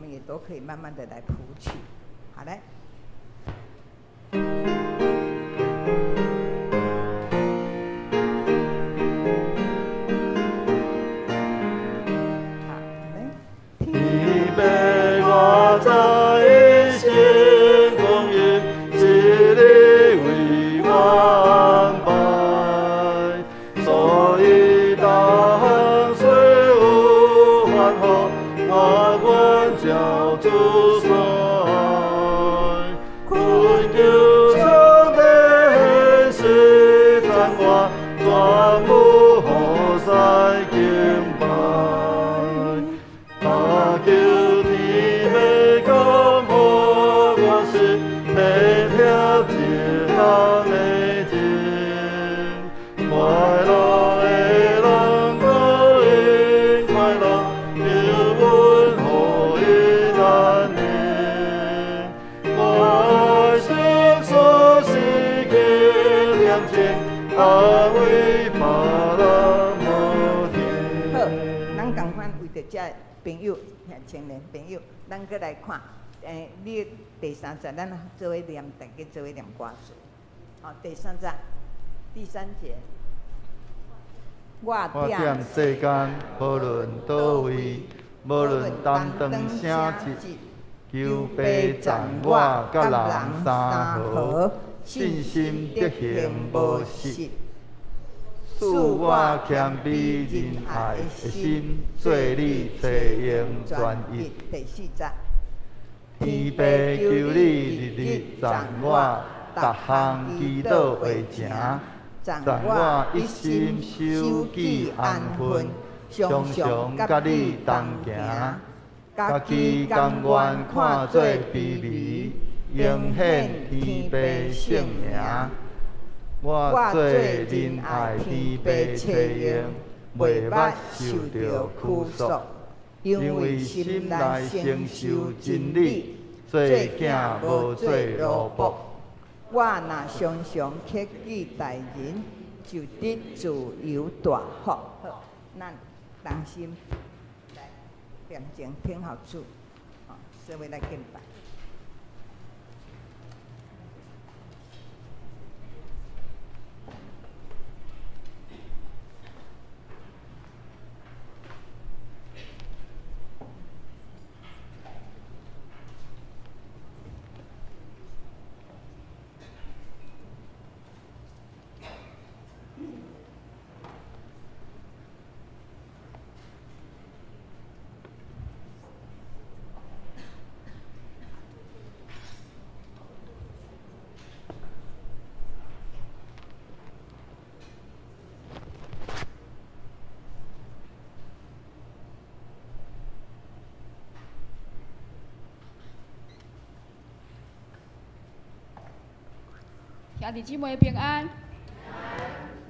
們也都可以慢慢的來譜曲。好嘞。好，來。天父，我知一生光陰是你為我安排，所以逐項雖有煩苦，我願照主所愛。懇求上帝顯示讚我，全無予使敬拜。但求天父感予我心，體貼一項的情。快樂的人各因快樂，求阮予伊安寧。我愛心所時刻念情，安慰別人無停。好，咱仝款為著遮朋友，遐青年朋友，咱閣來看，你第三節，咱做伙念，大家做伙念歌詞。好，第三節，第三節。我我踮世間，無論佗位，無論擔當啥職，求父讚我佮人相和，信心德行無失，賜我謙卑仁愛的心，做你齊榮專一。第四節。天父求你日日讚我，逐項祈禱話情，讚我一心守紀安分，常常佮你同行，家己甘願看做卑微，榮顯天父聖名。我做仁愛天父齊榮，袂捌受著屈辱，因為心內承受真理，做囝無做奴僕。我若常常克己待人，就得自由大福。好，咱同心來念經，聽候主，好，做伙來敬拜。兄弟姊妹平安，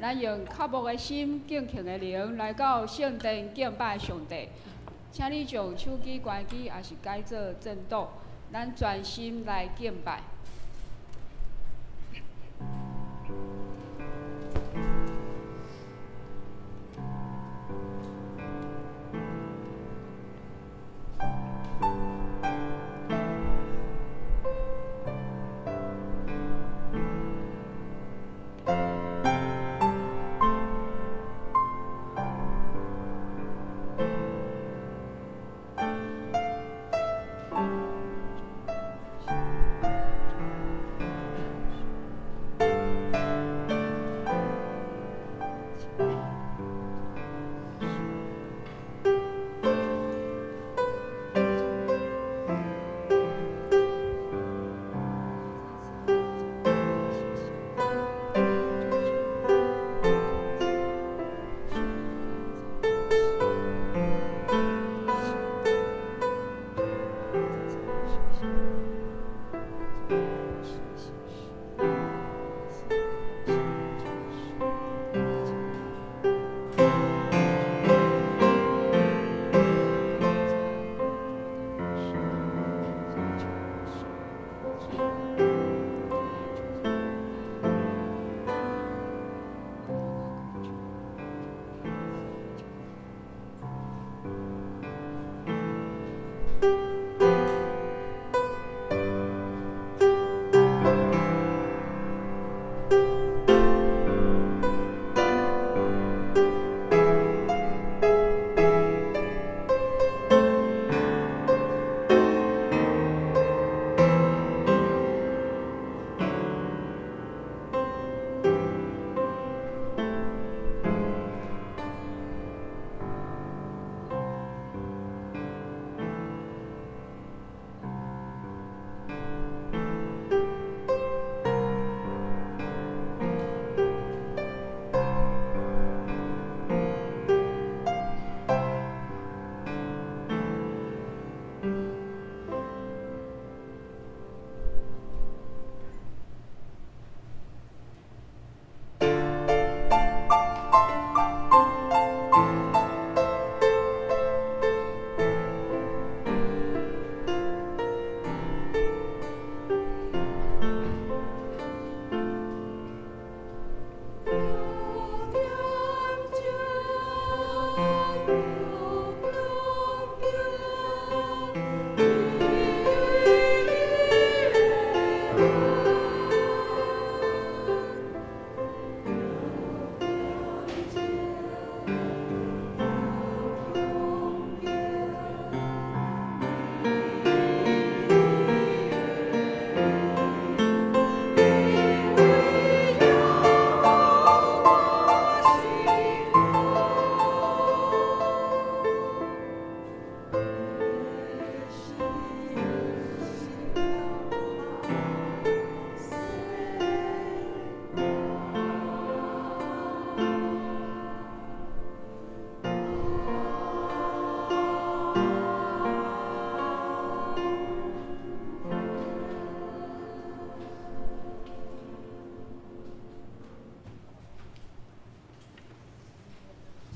咱用渴慕的心、敬虔的靈來到聖殿敬拜上帝。請你將手機關機，抑是改做震動，咱專心來敬拜。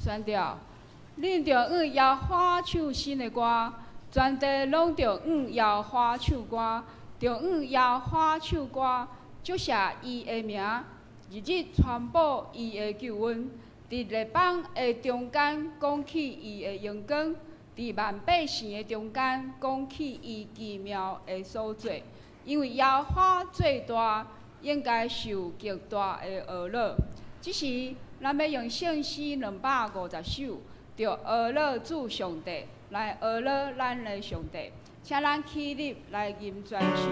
宣掉，恁著向耶和华唱新的歌，全地拢著向耶和华唱歌，著向耶和华唱歌，祝谢伊的名，日日传布伊的救恩，伫列邦的中间讲起伊的荣光，伫万百姓的中间讲起伊奇妙的所作。因为耶和华最大，应该受极大的呵咾。这时，咱欲用圣诗250首，著呵咾主上帝，来呵咾咱的上帝，请咱起立来吟全首。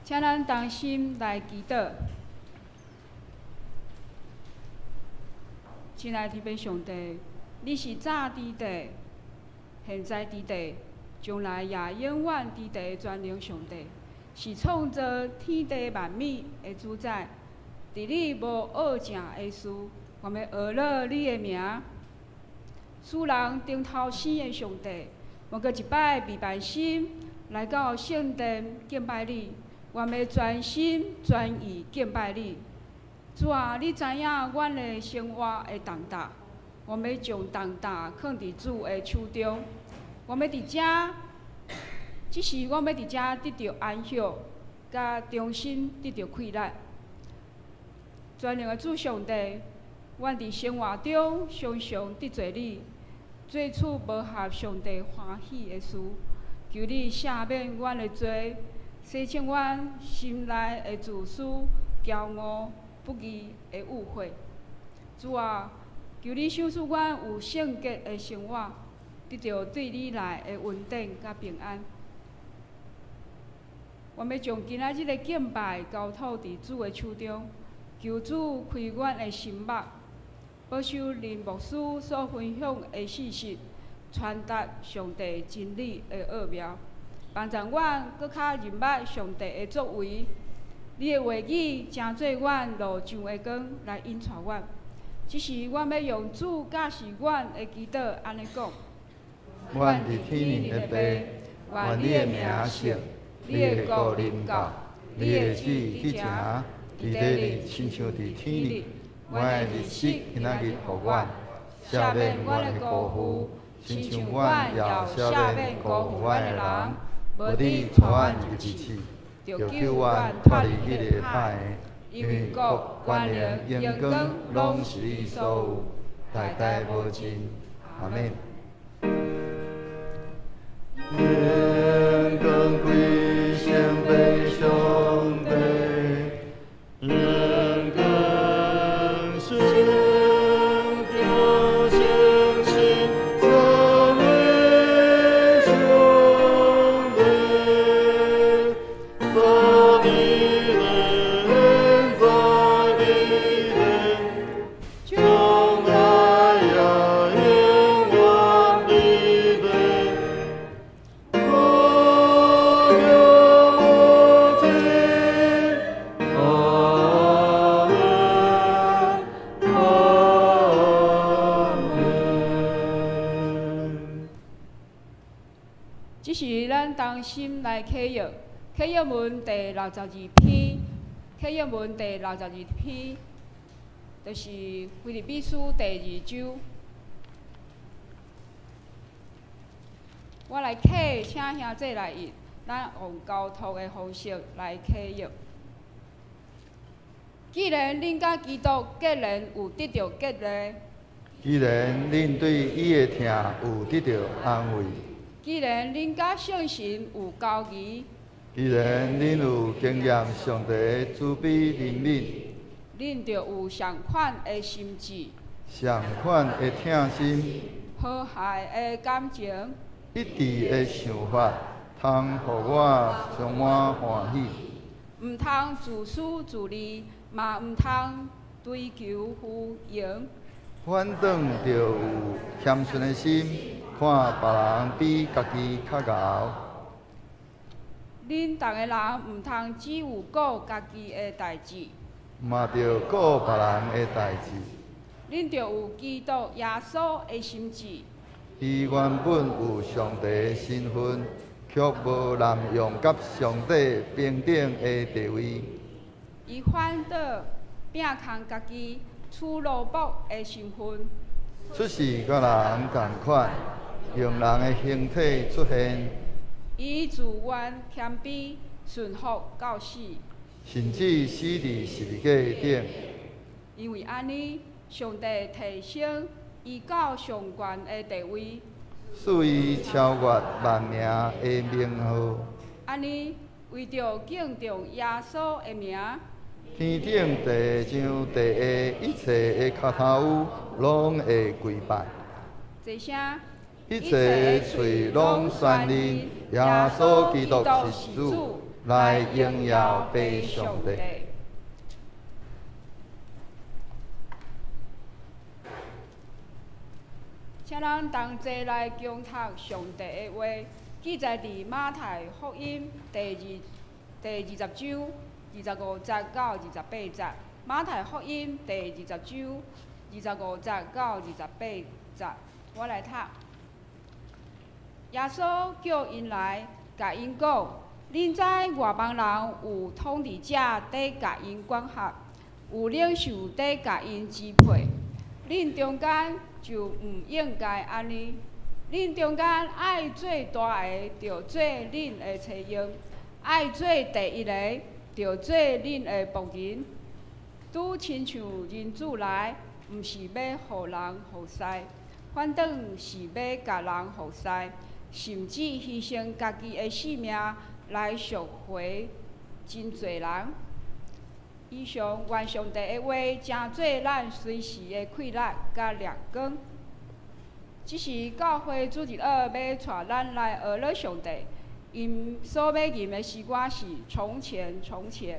请咱同心来祈祷。亲爱的天父上帝，你是早伫地、现在伫地、将来也永远伫地的全能上帝，是创造天地万物的主宰。伫你无恶正的事，我欲呵咾你的名。使人重头生的上帝，我阁一摆未万心来到圣殿敬拜你。我欲全心全意敬拜你，主啊，你知影阮的生活的重担，我欲将重担囥伫主的手中。我欲伫遮，只是我欲伫遮得著安息，佮重新得著气力。全能的主上帝，阮伫生活中常常得罪你，做出无合上帝欢喜的事，求你赦免阮的罪。洗清阮心内的自私、骄傲、不义的误会。主啊，求你赏赐阮有圣洁的生活，得著对你来的恩典佮平安。我欲将今仔日的敬拜交托伫主的手中，求主开阮的心目，保守林牧师所分享的信息，传达上帝真理的奥妙。帮助阮阁较认捌上帝的作为，你的话语成做阮路上的光，来引带阮。只是阮欲用主教示阮的祈禱按呢講。阮佇天的爸，願你的名聖，你的國臨到，你的旨意去成，佇地裡親像佇天裡。阮的日食今仔日予阮，赦免阮的辜負，親像阮也赦免辜負阮的人。無你帶阮入去試，著救阮脫離彼个歹的。因為國、權能、榮光，攏是你所有，代代無盡。阿們。榮光歸聖父上帝，榮光聖子聖神，三位上帝，三一在裡面，將來也永遠裡面。無盡，阿們，阿們。這是咱同心來啟約，啟約文第62篇，啟約文第六十二篇，就是腓立比書第二章。我來啟，請兄弟來譯，咱用交託的方式來啟約。既然恁佮基督結連有得著激勵，既然恁對伊的疼有得著安慰，既然恁佮聖神有交誼，既然恁有經驗上帝的慈悲憐憫，恁就有仝款的心志，仝款的疼心，和諧的感情，一致的想法，通予我充滿歡喜。毋通自私自利，嘛毋通追求虛榮。反轉著有謙遜的心，看別人比家己較𠢕。恁逐个人毋通只有顧家己的代誌，嘛著顧別人的代誌。恁著有基督耶穌的心志。伊原本有上帝的身份，卻無濫用佮上帝平等的地位。伊反倒摒空家己，取奴僕的身份，出世佮人仝款，用人的形體出現。伊自願謙卑，順服到死，甚至死佇十字架頂。因為按呢，上帝提升伊到上懸的地位，賜伊超越萬名的名號。按呢，為著敬重耶穌的名，天頂地上地下一切的跤頭趺攏會跪拜，齊聲，一切的喙攏宣認耶穌基督是主，來榮耀父上帝。請咱同齊來恭讀上帝的話，記載佇馬太福音第20章25節到28節。馬太福音第二十章25節到28節，我來讀。耶穌叫𪜶來，共𪜶講：恁知外邦人有統治者佇共𪜶管轄，有領袖佇共𪜶支配。恁中間就毋應該按呢。恁中間愛做大的，就做恁的差役；愛做第一个，就做恁的僕人。拄親像人子來，毋是欲予人服侍，反轉是欲共人服侍，甚至犧牲家己的性命來贖回真濟人。以上願上帝的話，成做咱隨時的氣力佮亮光。這是教會主日學欲帶咱來學樂上帝，𪜶所欲吟的詩歌是《從前從前》。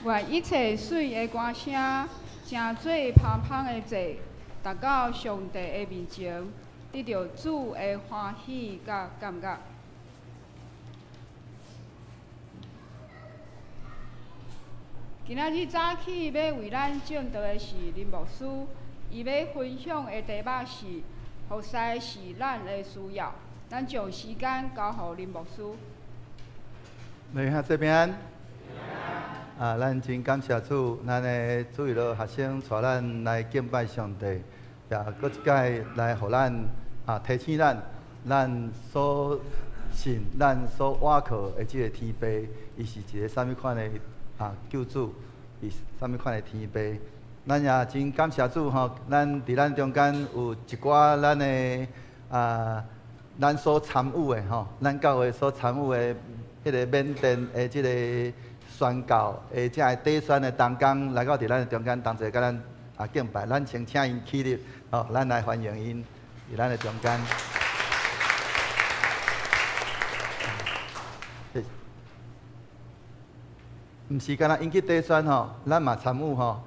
願一切媠的歌聲，成做芳芳的祭，達到上帝的面前，得著主的歡喜佮感覺。今仔日早起欲為咱證道的是林牧師，伊欲分享的題目是服侍是咱的需要。咱將時間交予林牧師。美兄這邊，啊，咱真感謝主，咱的主日學生帶咱來敬拜上帝，也閣一擺來予咱啊提醒咱，咱所信、咱所倚靠的這個天父，伊是一個啥物款的啊救主，伊是啥物款的天父。咱也真感謝主吼，咱佇咱中間有一寡咱的啊，咱所參與的吼，咱教會所參與的彼個緬甸的這個宣教的這个短宣的同工來到佇咱的中間，同齊佮咱啊敬拜，咱先請𪜶起立，吼，咱來歡迎𪜶佇咱的中間。毋是干焦𪜶去短宣吼，咱嘛參與吼。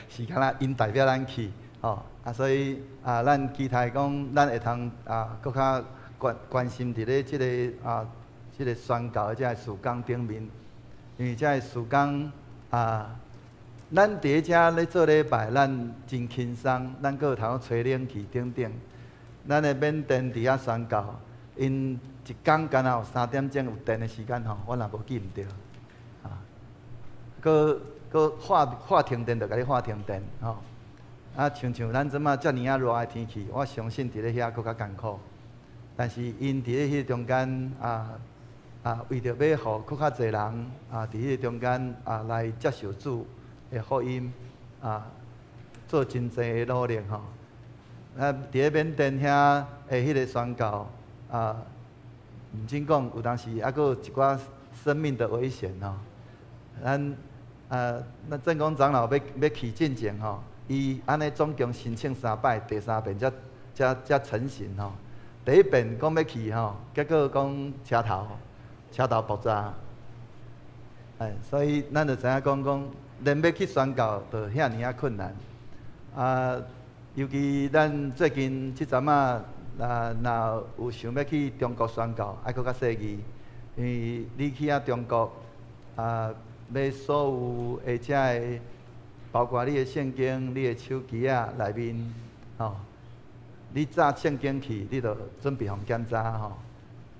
是干焦𪜶代表咱去，吼啊，所以啊，咱期待講，咱會通啊，閣較關關心佇咧這个啊，這个宣教的這个事工頂面，因為這个事工啊，咱佇咧遮咧做禮拜，咱真輕鬆，咱閣有通吹冷氣等等。咱的緬甸佇遐宣教，𪜶一工干焦有3點鐘有電的時間吼，我若無記毋著，啊，閣。閣喊喊停電就共你喊停電，吼！啊，親像咱這馬遮爾仔熱的天氣，我相信佇咧遐閣較艱苦。但是𪜶佇咧彼個中間啊啊，為著欲予閣較濟人啊，佇彼個中間啊來接受主的福音啊，做真濟的努力吼。啊，佇咧緬甸遐的彼個宣教啊，毋準講有當時猶閣有一寡生命的危險吼，咱。啊，那正光長老欲去進前吼，伊按呢總共申請三擺，第三遍才才才成行吼。第一遍講欲去吼，結果講車頭車頭爆炸，哎，所以咱就知影講講，連欲去宣教都遐爾仔困難。啊，尤其咱最近這陣仔，啊，若有想欲去中國宣教，愛閣較細膩，因為你去遐中國啊。欲所有的這个，包括你的聖經、你的手機仔內面，吼，你紮聖經去，你就準備予檢查吼。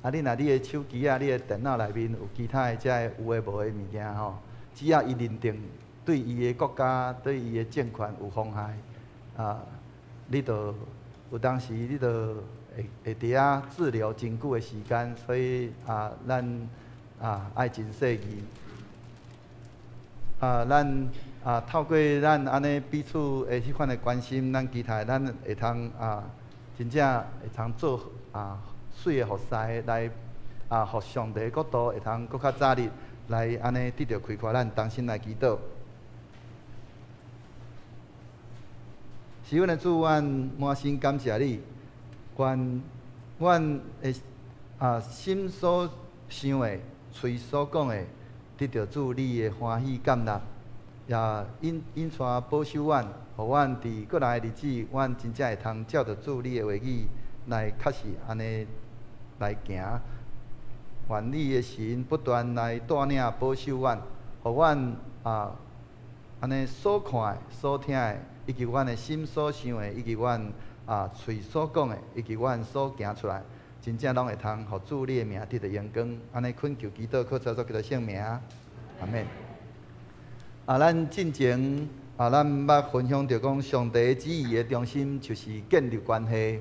啊，你若你的手機仔、你的電腦內面有其他的這个有的無的物件吼，只要伊認定對伊的國家、對伊的政權有妨害，啊，你就有當時你就會會佇遐滯留真久的時間，所以啊，咱啊愛真細膩。啊，咱啊透過咱按呢彼此的彼款的關心，咱期待咱會通啊，真正會通做啊媠的服侍來啊，予上帝的國度會通閣較早日來按呢得著開闊，咱同心來祈禱。是阮的主，阮滿心感謝你，願阮的啊心所想的、喙所講的，得著主你的歡喜感納，也引引帶保守阮，予阮佇過來的日子，阮真正會通照著主你的話語來確實按呢來行。願你的神不斷來帶領保守阮，予阮啊按呢所看的、所聽的，以及阮的心所想的，以及阮啊喙所講的，以及阮所行出來，真正攏會通予主你的名得著榮光。按呢懇求祈禱，靠主耶穌基督聖名，阿們。啊，咱進前啊，咱捌分享著講，上帝旨意的中心就是建立關係。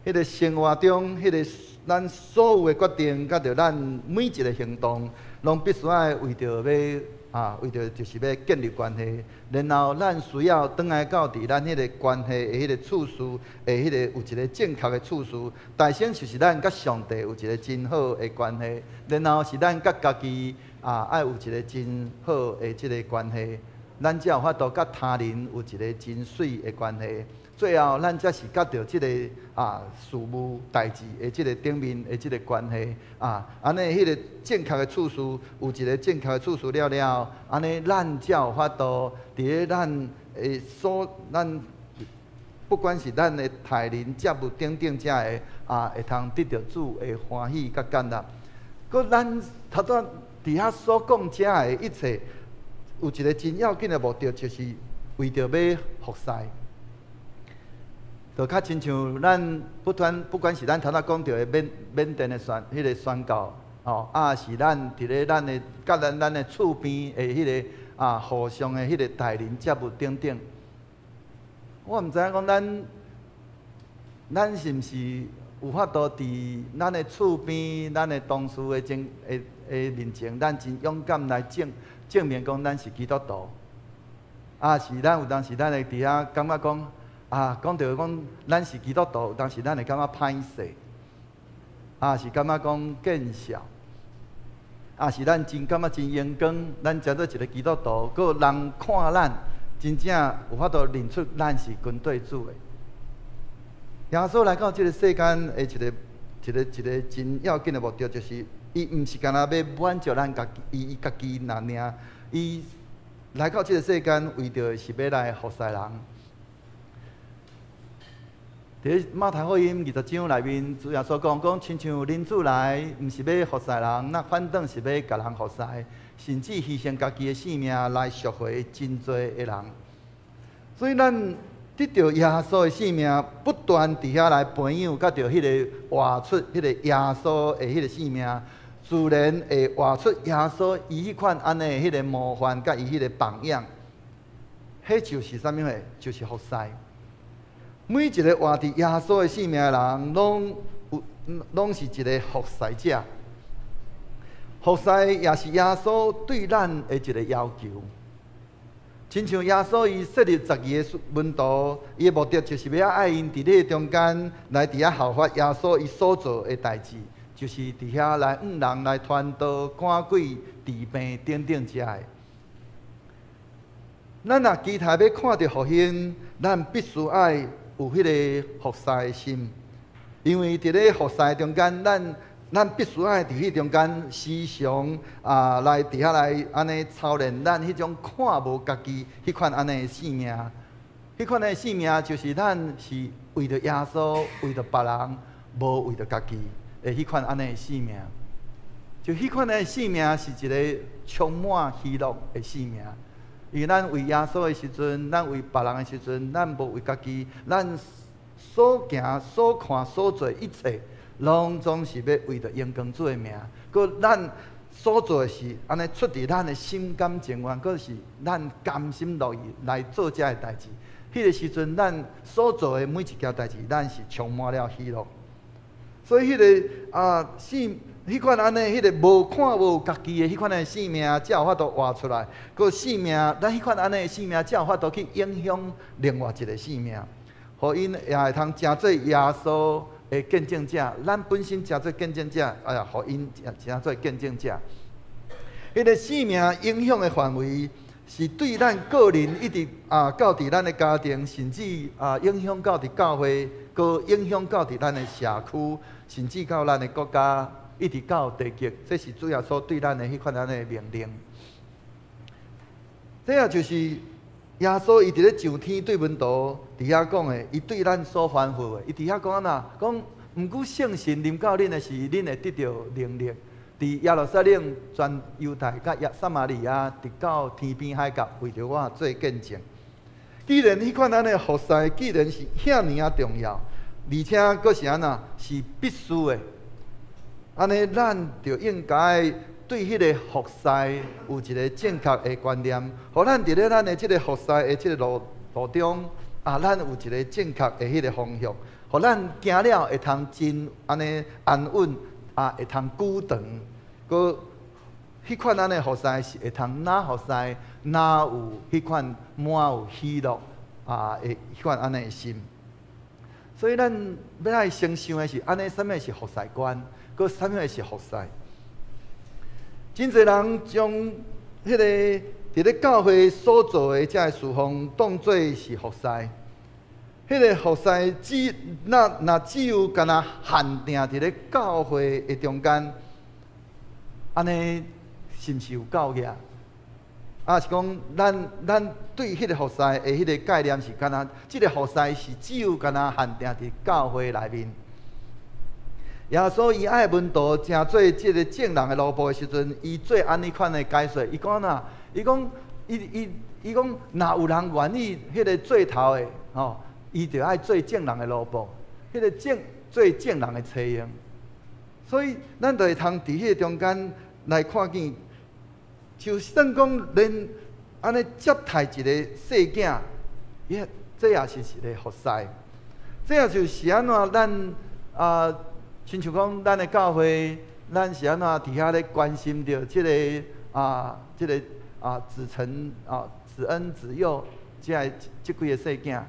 彼個生活中，彼個咱所有的決定，佮著咱每一个行動，攏必須愛為著欲啊，為著就是欲建立關係。然後咱需要轉來到佇咱彼個關係的彼個次序，的彼個有一個正確的次序。大先就是咱佮上帝有一個真好的關係，然後是咱佮家己啊，愛有一個真好的這个關係。咱才有法度佮他人有一个真媠的關係。最後，咱才是佮著這个事務代誌的這个頂面的這个關係啊。按呢，彼个正確的次序，有一个正確的次序了了，按呢，咱才有法度佇咧咱的所咱不管是咱的待人接物等等遮个啊，會通得著主的歡喜佮感納。閣咱頭拄佇遐所講遮的一切，有一个真要緊的目的，就是為著欲服侍。就較親像咱不斷，不管是咱頭拄講著的緬甸的彼个宣教，吼，抑是咱佇咧咱的佮咱的厝邊的彼个互相的彼个待人接物等等。我毋知影講咱是毋是有法度佇咱的厝邊、咱的同事的前的的面前，咱真勇敢來證明講咱是基督徒。抑是咱有當時咱會佇遐感覺講，講著講咱是基督徒，有當時咱會感覺歹勢，抑是感覺講見笑，抑是咱真感覺真榮光，咱成做一個基督徒，閣人看咱真正有法度認出咱是跟綴主的。耶穌來到這个世間的一個真要緊的目的，就是伊毋是干焦欲滿足咱家己，伊家己爾爾，伊來到這个世間，為著的是欲來服侍人。佇馬太福音20章內面，主耶穌講講，親像人子來，毋是欲服侍人，若反轉是欲共人服侍，甚至犧牲家己的性命來贖回真濟的人。所以咱得著耶穌的性命，不斷佇遐來培養，佮著彼个活出彼个耶穌的彼个性命，自然會活出耶穌伊彼款按呢彼个模範，佮伊彼个榜樣。彼就是啥物貨？就是服侍。每一个活佇耶穌的性命的人，攏是一个服侍者。服侍也是耶穌對咱的一个要求。親像耶穌伊設立12个門徒，伊的目的就是欲愛𪜶佇咧中間來佇遐效法耶穌伊所做的代誌，就是佇遐來向人來傳道、趕鬼、治病等等遮的。咱若期待欲看著復興，咱必須愛有彼个服侍的心，因為佇咧服侍中間，咱必須愛佇彼中間時常來佇遐來按呢操練咱彼種看無家己彼款按呢的性命，彼款的性命就是咱是為著耶穌，為著別人，無為著家己的彼款按呢的性命。就彼款的性命是一个充滿喜樂的性命。因為咱為耶穌的時陣，咱為別人的時陣，咱無為家己，咱所行、所看、所做一切，攏總是欲為著榮光主的名。閣咱所做的是按呢出佇咱的心甘情願，閣是咱甘心樂意來做這个代誌。彼个時陣，咱所做的每一件代誌，咱是充滿了喜樂。所以，彼个性，彼款按呢，彼个無看無家己的彼款的性命，才有法度活出來。閣性命，咱彼款按呢的性命，才有法度去影響另外一个性命，予𪜶也會通成做耶穌的見證者。咱本身成做見證者，哎呀，予𪜶成做見證者。彼个性命影響的範圍，是對咱個人，一直到佇咱的家庭，甚至影響到佇教會，閣影響到佇咱的社區，甚至到咱的國家，一直到地極。這是主耶穌對咱的彼款按呢的命令。這也就是耶穌伊佇咧上天對門徒佇遐講的，伊對咱所吩咐的。伊佇遐講按怎？講毋過聖神臨到恁的時，恁會得著能力。佇耶路撒冷、全猶太、佮耶撒瑪利亞，直到天邊海角，為著我做見證。既然彼款按呢服侍，既然是遐爾仔重要，而且閣是按怎？是必須的。按呢，咱就應該對彼个服侍有一个正確的觀念，予咱佇咧咱的這个服侍的這个路中，咱有一个正確的彼个方向，予咱行了會通真按呢安穩，會通久長。閣彼款按呢服侍是會通若服侍，若有彼款滿有喜樂的彼款按呢的心。所以咱欲來先想的是，按呢啥物是服侍觀，閣啥物是服侍。真濟人將彼个佇咧教會所做的這个事奉，當做是服侍。彼個服侍只若若只有干焦限定佇咧教會的中間，按呢是毋是有夠額？抑是講，咱咱對彼個服侍的彼個概念是干焦，這个服侍是只有干焦限定佇教會內面。耶穌伊愛門徒成做這个眾人的奴僕的時陣，伊做按呢款的解說。伊講哪？伊講，伊伊伊講，若有人願意彼个做頭的，吼，伊就愛做眾人的奴僕，彼个眾做眾人的差役。所以，咱就會通佇彼個中間來看見，就算講連按呢接待一個細囝，也這也是一個服侍。這也就是按怎咱啊，親像講咱的教會，咱是按怎佇遐咧關心著這个啊，這个啊子承啊子恩子佑，這个這幾个細囝。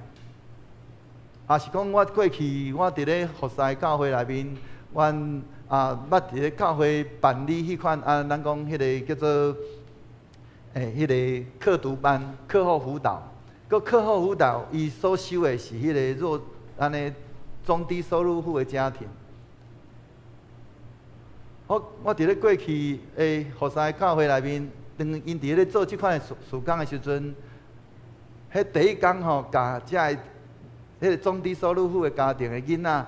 抑是講我過去我佇咧服侍教會內面，阮啊捌佇咧教會辦理彼款啊，咱講彼个叫做彼个課讀班、課後輔導。閣課後輔導，伊所收的是彼个弱按呢中低收入戶的家庭。我我佇咧過去的服侍教會內面，當𪜶佇咧做這款的事事工的時陣，彼第一工吼，共這个彼个中低收入戶的家庭的囡仔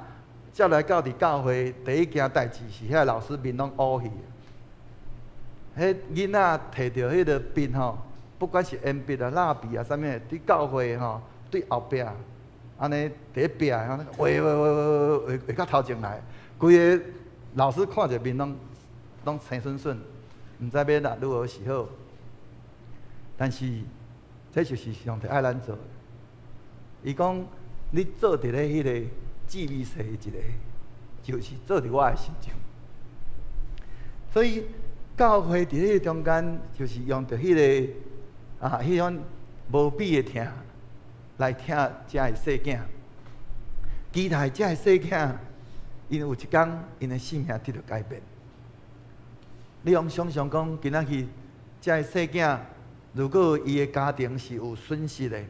接來到佇教會，第一件代誌是遐老師面攏烏去。彼囡仔提著彼个筆吼，不管是鉛筆啊、蠟筆啊，啥物，佇教會吼，對後壁按呢佇咧壁畫畫畫畫畫畫到頭前來，規个老師看著面攏攏青恂恂，毋知欲若如何是好。但是這就是上帝愛咱做的。伊講，你做佇咧彼个至微細的一个，就是做佇我的身上。所以教會佇彼个中間，就是用著彼个啊，彼種無比的疼來疼這个細囝。期待這个細囝，𪜶有一工，𪜶的性命得著改變。你用想像講，今仔日這个細囝，如果伊的家庭是有損失的，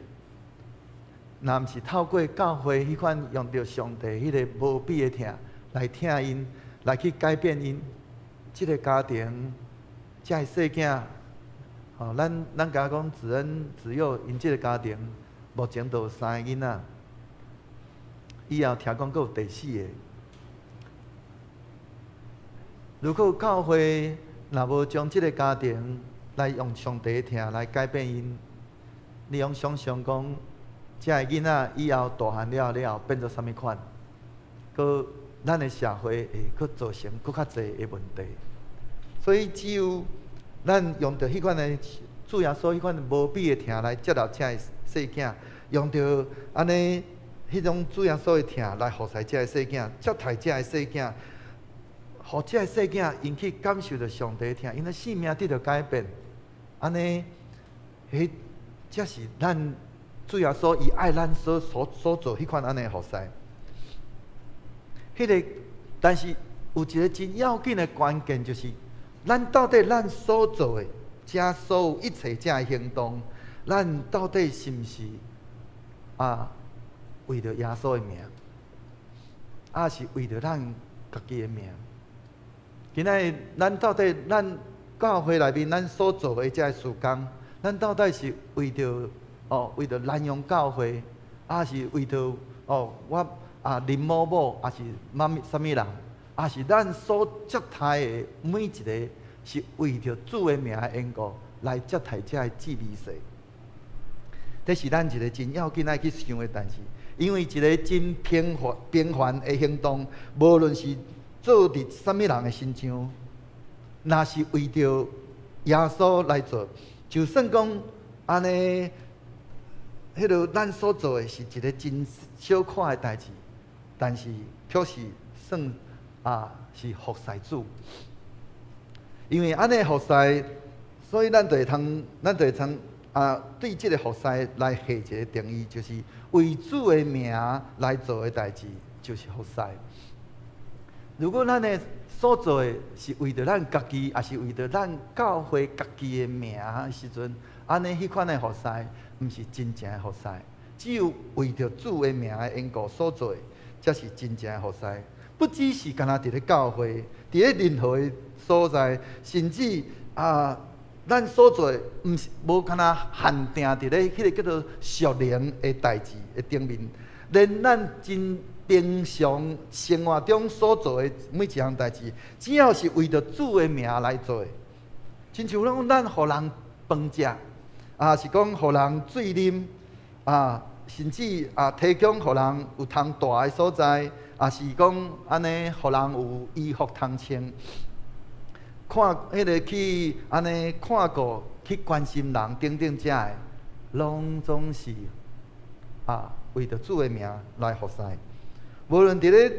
若毋是透過教會彼款用著上帝彼个無比的疼來疼𪜶，來去改變𪜶，這个家庭，這个細囝，吼，咱咱敢講子恩子佑𪜶這个家庭，目前都有三个囡仔，以後聽講閣有第四個。如果教會若無將這个家庭來用上帝的疼來改變𪜶，你用想像講，這个囡仔以後大漢了了後變做啥物款？閣咱的社會會閣造成閣較濟的問題。所以只有咱用著彼款的主耶穌彼款無比的疼來接納這个細囝，用著按呢彼種主耶穌的疼來服侍這個細囝，接待這个細囝，予這個細囝𪜶去感受著上帝的疼，𪜶的性命得著改變。按呢，彼這是咱主耶穌伊愛咱所所所做彼款按呢服侍。彼个，但是有一个真要緊的關鍵，就是咱到底咱所做的，這所有一切這个行動，咱到底是毋是啊？為著耶穌的名，抑是為著咱家己的名？今仔日咱到底咱教會內面咱所做的這个事工，咱到底是為著哦，為著南洋教會，抑是為著哦我啊林某某，抑是媽咪啥物人，抑是咱所接待的每一个，是為著主的名的緣故來接待這个至微細。這是咱一個真要緊愛去想的代誌，因為一個真平凡平凡的行動，無論是做佇啥物人的身上，若是為著耶穌來做，就算講按呢，彼个咱所做的是一個真小看的代誌，但是卻是算啊是服侍主，因為按呢服侍，所以咱就會通，咱就會通。啊，對這个服侍來下一個定義，就是為主的名來做的代誌，就是服侍。如果咱的所做的是為著咱家己，抑是為著咱教會家己的名的時陣，按呢彼款的服侍，毋是真正的服侍。只有為著主的名的緣故所做的，才是真正的服侍。不只是干焦佇咧教會，佇咧任何的所在，甚至啊，咱所做的毋是無干焦限定佇咧彼个叫做屬靈的代誌的頂面，連咱真平常生活中所做的每一項代誌，只要是為著主的名來做的，親像講咱予人飯食，啊是講予人水啉，啊甚至啊提供予人有通蹛的所在，啊是講按呢予人有衣服通穿，看彼个去按呢看顧去關心人等等遮的，攏總是啊為著主的名來服侍。無論佇咧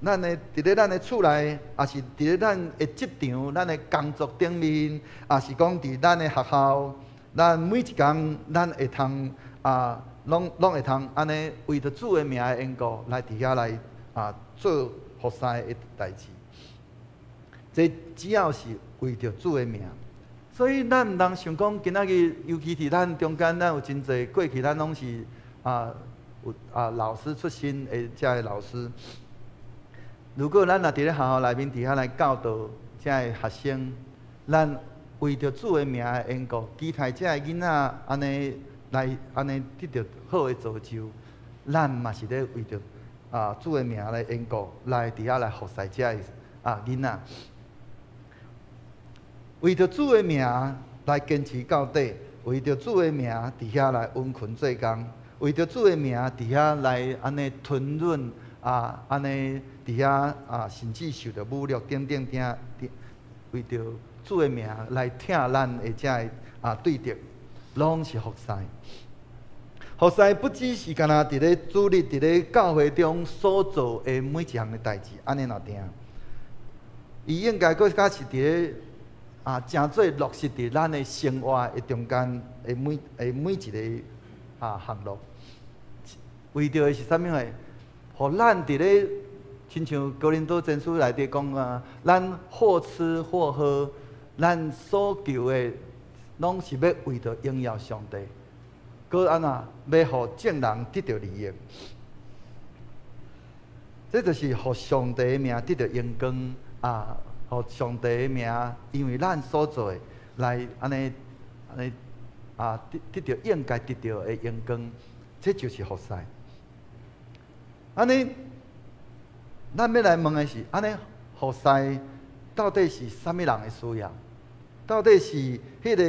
咱的佇咧咱的厝內，抑是佇咧咱的職場、咱的工作頂面，抑是講佇咱的學校，咱每一工咱會通啊，攏攏會通按呢為著主的名的緣故，來佇遐來啊做服侍的代誌。這只要是為著主的名，所以咱毋通想講今仔日，尤其佇咱中間，咱有真濟過去，咱攏是啊有啊老師出身的遮个老師。如果咱若佇咧學校內面佇遐來教導遮个學生，咱為著主的名的緣故，期待遮个囡仔按呢來按呢得著好的造就，咱嘛是咧為著啊主的名來緣故，來佇遐來服侍遮个啊囡仔。為著主的名來堅持到底，為著主的名佇遐來殷勤做工，為著主的名佇遐來按呢吞忍啊，按呢佇遐啊，甚至受著侮辱等等等，為著主的名來疼咱的遮个啊對敵，攏是服侍。服侍不只是干焦佇咧主日佇咧教會中所做的每一項的代誌，按呢爾定。伊應該閣較是佇咧啊，誠做落實佇咱的生活的中間的每的每一个啊項目，為著的是啥物貨？予咱佇咧親像哥林多前書內底講啊，咱或吃或喝，咱所求的攏是欲為著榮耀上帝，閣按怎欲予眾人得著利益。這就是予上帝的名得著榮光啊！予上帝的名，因為咱所做的來按呢按呢啊得得著應該得著的榮光，這就是服侍。按呢，咱欲來問的是，按呢服侍到底是啥物人的需要？到底是彼个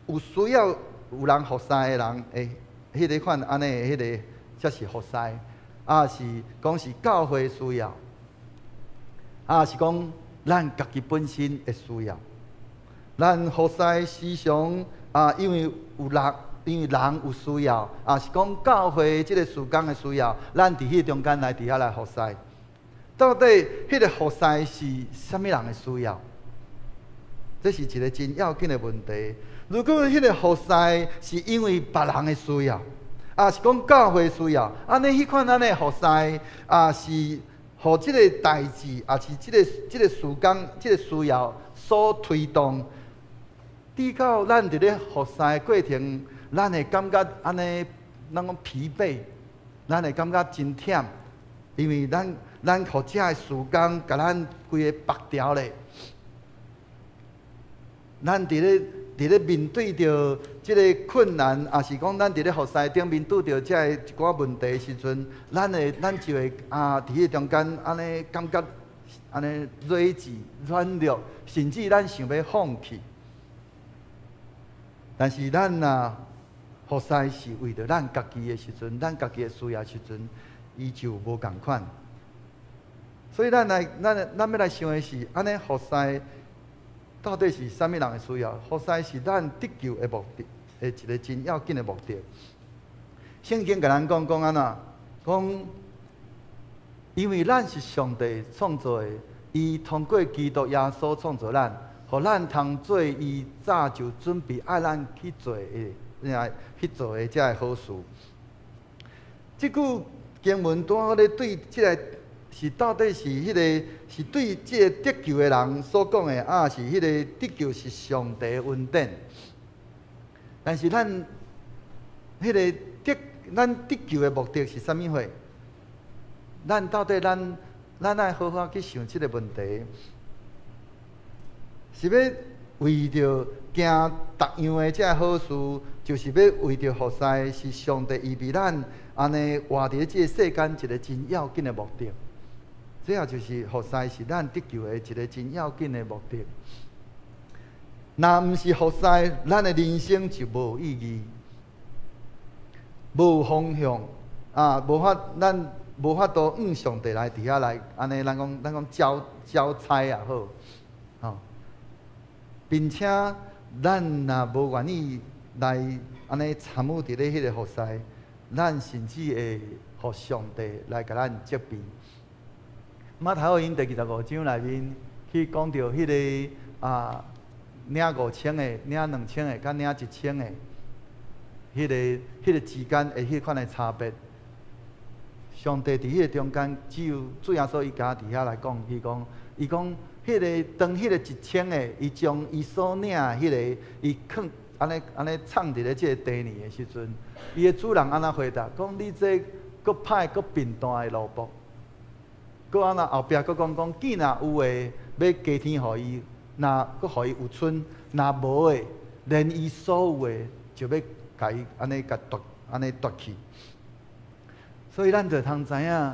有需要有人服侍的人的彼个款按呢彼个才是服侍，抑是講是教會需要，抑是講咱家己本身的需要？咱服侍時常啊，因為有人，因為人有需要，抑是講教會這个事工的需要，咱佇彼個中間來佇遐來服侍。到底彼个服侍是啥物人的需要？這是一个真要緊的問題。如果彼个服侍是因為別人的需要，抑是講教會需要，按呢彼款按呢服侍啊是予這个代誌，抑是這个這个事工、這个需要所推動，直到咱佇咧服侍的過程，咱會感覺按呢，咱講疲憊，咱會感覺真忝，因為咱咱予遮个事工共咱規个縛牢咧。咱佇咧佇咧面對著這个困難，抑是講咱佇咧服侍頂面拄著遮个一寡問題的時陣，咱會咱就會啊，佇彼个中間按呢感覺按呢睿智軟弱，甚至咱想欲放棄。但是咱若服侍是為著咱家己的時陣，咱家己的需要時陣，伊就無仝款。所以咱來，咱咱欲來想的是，按呢服侍到底是啥物人的需要？服侍是咱得救的目的，的一个真要緊的目的。聖經共咱講講按怎？講，因為咱是上帝創造的，伊通過基督耶穌創造咱，予咱通做伊早就準備愛咱去做的，去做的遮个好事。這句經文拄好咧對這个是到底是彼个是對這个得救的人所講的，抑是彼个得救是上帝的恩典？但是咱彼个得咱得救的目的是啥物貨？咱到底咱愛好好去想這个問題，是欲為著行逐樣的這个好事，就是欲為著服侍，是上帝預備咱按呢活佇咧這个世間一个真要緊的目的。這也就是服侍是咱得救的一个真要緊的目的。若毋是服侍，咱的人生就無意義、無方向啊！無法咱無法度向上帝來佇遐來按呢，咱講交差也好，吼，並且咱若無願意來按呢參與佇咧彼個服侍，咱甚至會予上帝來共咱責備。馬太福音第25章內面去講著彼个啊，領5000个、領2000个、佮領1000个，彼个之間的彼款的差別。上帝佇彼个中間，只有主耶穌伊家佇遐來講，伊講，彼个當彼個1000个，伊將伊所領的彼个，伊囥按呢按呢藏佇咧這个地裡的時陣，伊的主人按怎回答？講你這閣歹閣笨蛋的奴僕。閣按怎後壁閣講講，見若有的欲加添予伊，若閣予伊有剩，若無的，連伊所有的就欲共伊按呢共奪，按呢奪去。所以咱就通知影，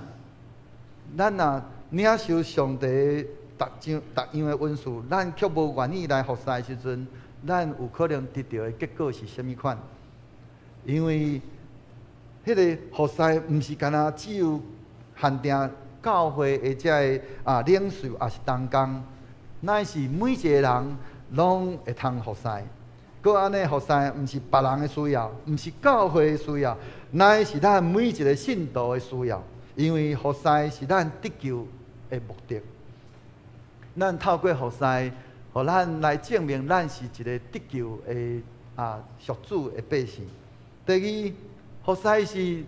咱若領受上帝逐樣逐樣的恩賜，咱卻無願意來服侍的時陣，咱有可能得著的結果是啥物款？因為彼个服侍毋是干焦只有限定教會的這个啊領袖，抑是同工，乃是每一個人攏會通服侍。閣按呢服侍，毋是別人的需要，毋是教會的需要，乃是咱每一個信徒的需要。因為服侍是咱得救的目的。咱透過服侍，予咱來證明咱是一個得救的啊屬主的百姓。第二，服侍是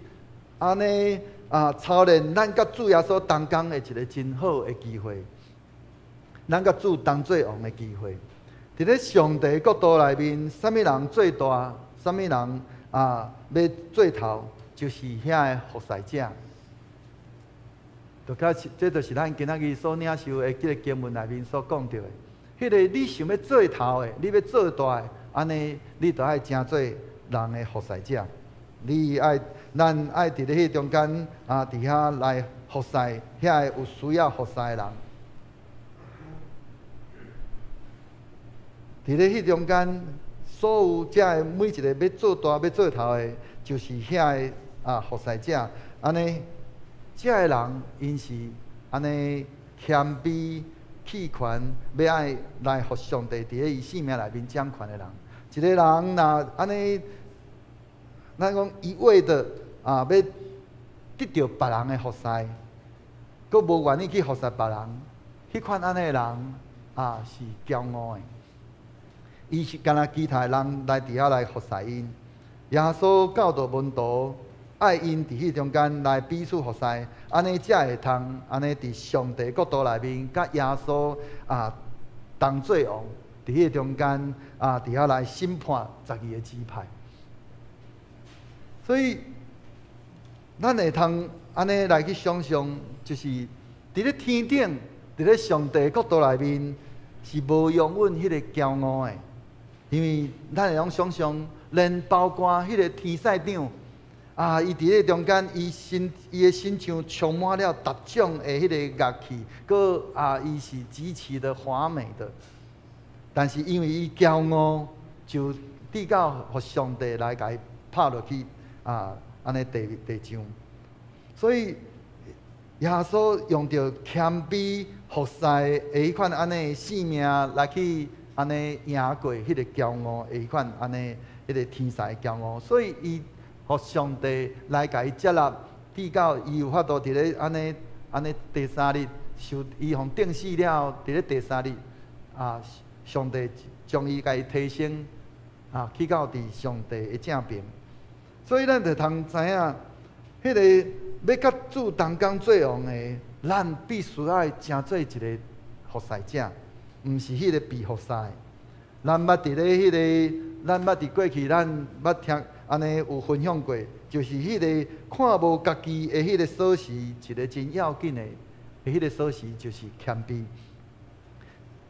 按呢啊操練咱佮主耶穌同工的一個真好的機會，咱佮主同做王的機會。佇咧上帝國度內面，啥物人做大，啥物人啊欲做頭，就是遐个服侍者。就較這就是咱今仔日所領受的這个經文內面所講著的。彼个你想欲做頭的，你欲做大的，按呢你就愛成做人的服侍者。你愛，咱愛佇咧彼中間啊，佇遐來服侍遐个有需要服侍的人。佇咧彼中間，所有遮个每一个欲做大、欲做頭的，就是遐个啊服侍者。按呢，遮个人𪜶是按呢謙卑棄權，欲愛來予上帝佇咧伊性命內面掌權的人。一個人若按呢，咱講一味的啊，欲得著別人的服侍，閣無願意去服侍別人，彼款按呢的人啊是驕傲的。伊是干焦期待人來佇遐來服侍𪜶。耶穌教導門徒，愛𪜶佇彼中間來彼此服侍，按呢才會通按呢佇上帝國度內面，佮耶穌啊同做王，佇彼中間啊佇遐來審判12個支派。所以，咱會通按呢來去想像，就是佇咧天頂，佇咧上帝國度內面，是無容允彼个驕傲的。因為咱會用想像，連包括彼个天使長啊，伊佇咧中間，伊的身上充滿了各種的彼个樂器，閣啊，伊是極其的華美的。但是因為伊驕傲，就至到予上帝來共伊拍落去啊，按呢地地上。所以耶穌用著謙卑服侍的彼款按呢性命來去按呢贏過彼个驕傲的彼款按呢彼个天使的驕傲，所以伊予上帝來共伊接納，至到伊有法度佇咧按呢按呢第三日受伊予釘死了，佇咧第三日啊，上帝將伊共伊提升啊，去到佇上帝的正邊。所以咱就通知影，彼个欲佮主同工做王的，咱必須愛成做一个服侍者，毋是彼个被服侍。咱捌佇過去，咱捌聽按呢有分享過，就是彼个看無家己的彼个鎖匙，一个真要緊的，彼个鎖匙就是謙卑。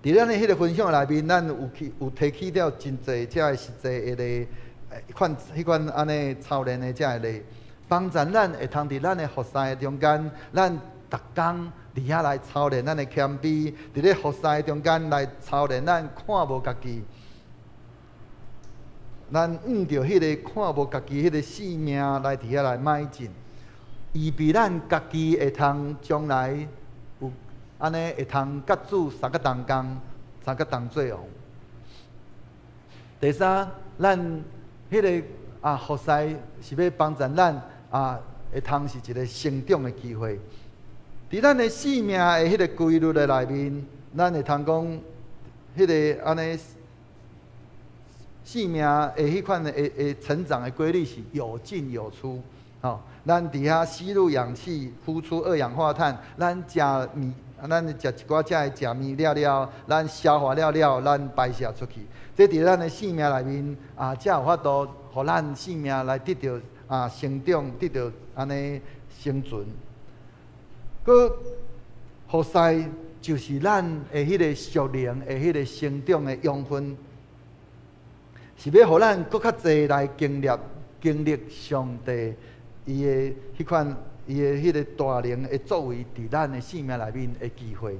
佇咱的彼个分享內面，咱有去有提起著真濟遮个實際的款彼款按呢操練的遮个例，幫助咱會通佇咱的服侍中間，咱逐工佇遐來操練咱的謙卑，佇咧服侍中間來操練咱看無家己，咱按著彼个看無家己彼个性命來佇遐來邁進，預備咱家己會通將來有按呢會通佮主相佮同工，相佮同做王。第三，咱彼个服侍是欲幫助咱會通是一个成長的機會。佇咱的生命的彼个規律的內面，咱會通講，彼个按呢生命的彼款的會成長的規律是有進有出。吼，咱佇遐吸入氧氣，呼出二氧化碳，咱食物，咱食一寡遮的食物了了，咱消化了了，咱排泄出去。這佇咱的生命內面才有法度，予咱生命來得著成長，得著按呢生存。閣服侍就是咱的彼个屬靈的彼个成長的養分，是欲予咱閣較濟來經歷經歷上帝伊的彼款伊的彼个大能的作為，佇咱的生命內面的機會。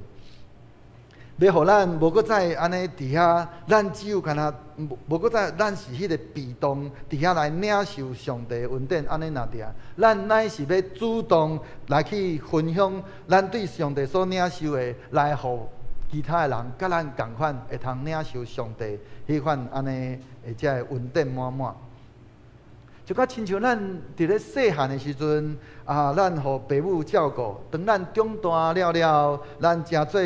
欲予咱無閣再按呢佇遐，咱只有干焦無無閣再，咱是彼个被動佇遐來領受上帝恩典，按呢爾對。咱乃是欲主動來去分享咱對上帝所領受的，來予其他的人佮咱仝款會通領受上帝彼款按呢的遮个恩典滿滿。就較親像咱佇咧細漢的時陣咱予爸母照顧，當咱長大了了，咱成做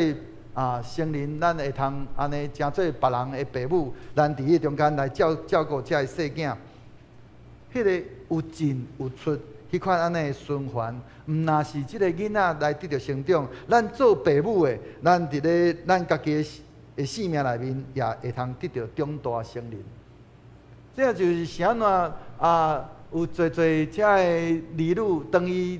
成人，咱會通按呢成做別人的爸母，咱佇彼中間來照照顧遮个細囝，彼个有進有出，彼款按呢的循環，毋若是這个囡仔來得著成長，咱做爸母的，咱佇咧咱家己的生命內面，也會通得著長大成人。這就是啥按怎有濟濟遮个兒女，當伊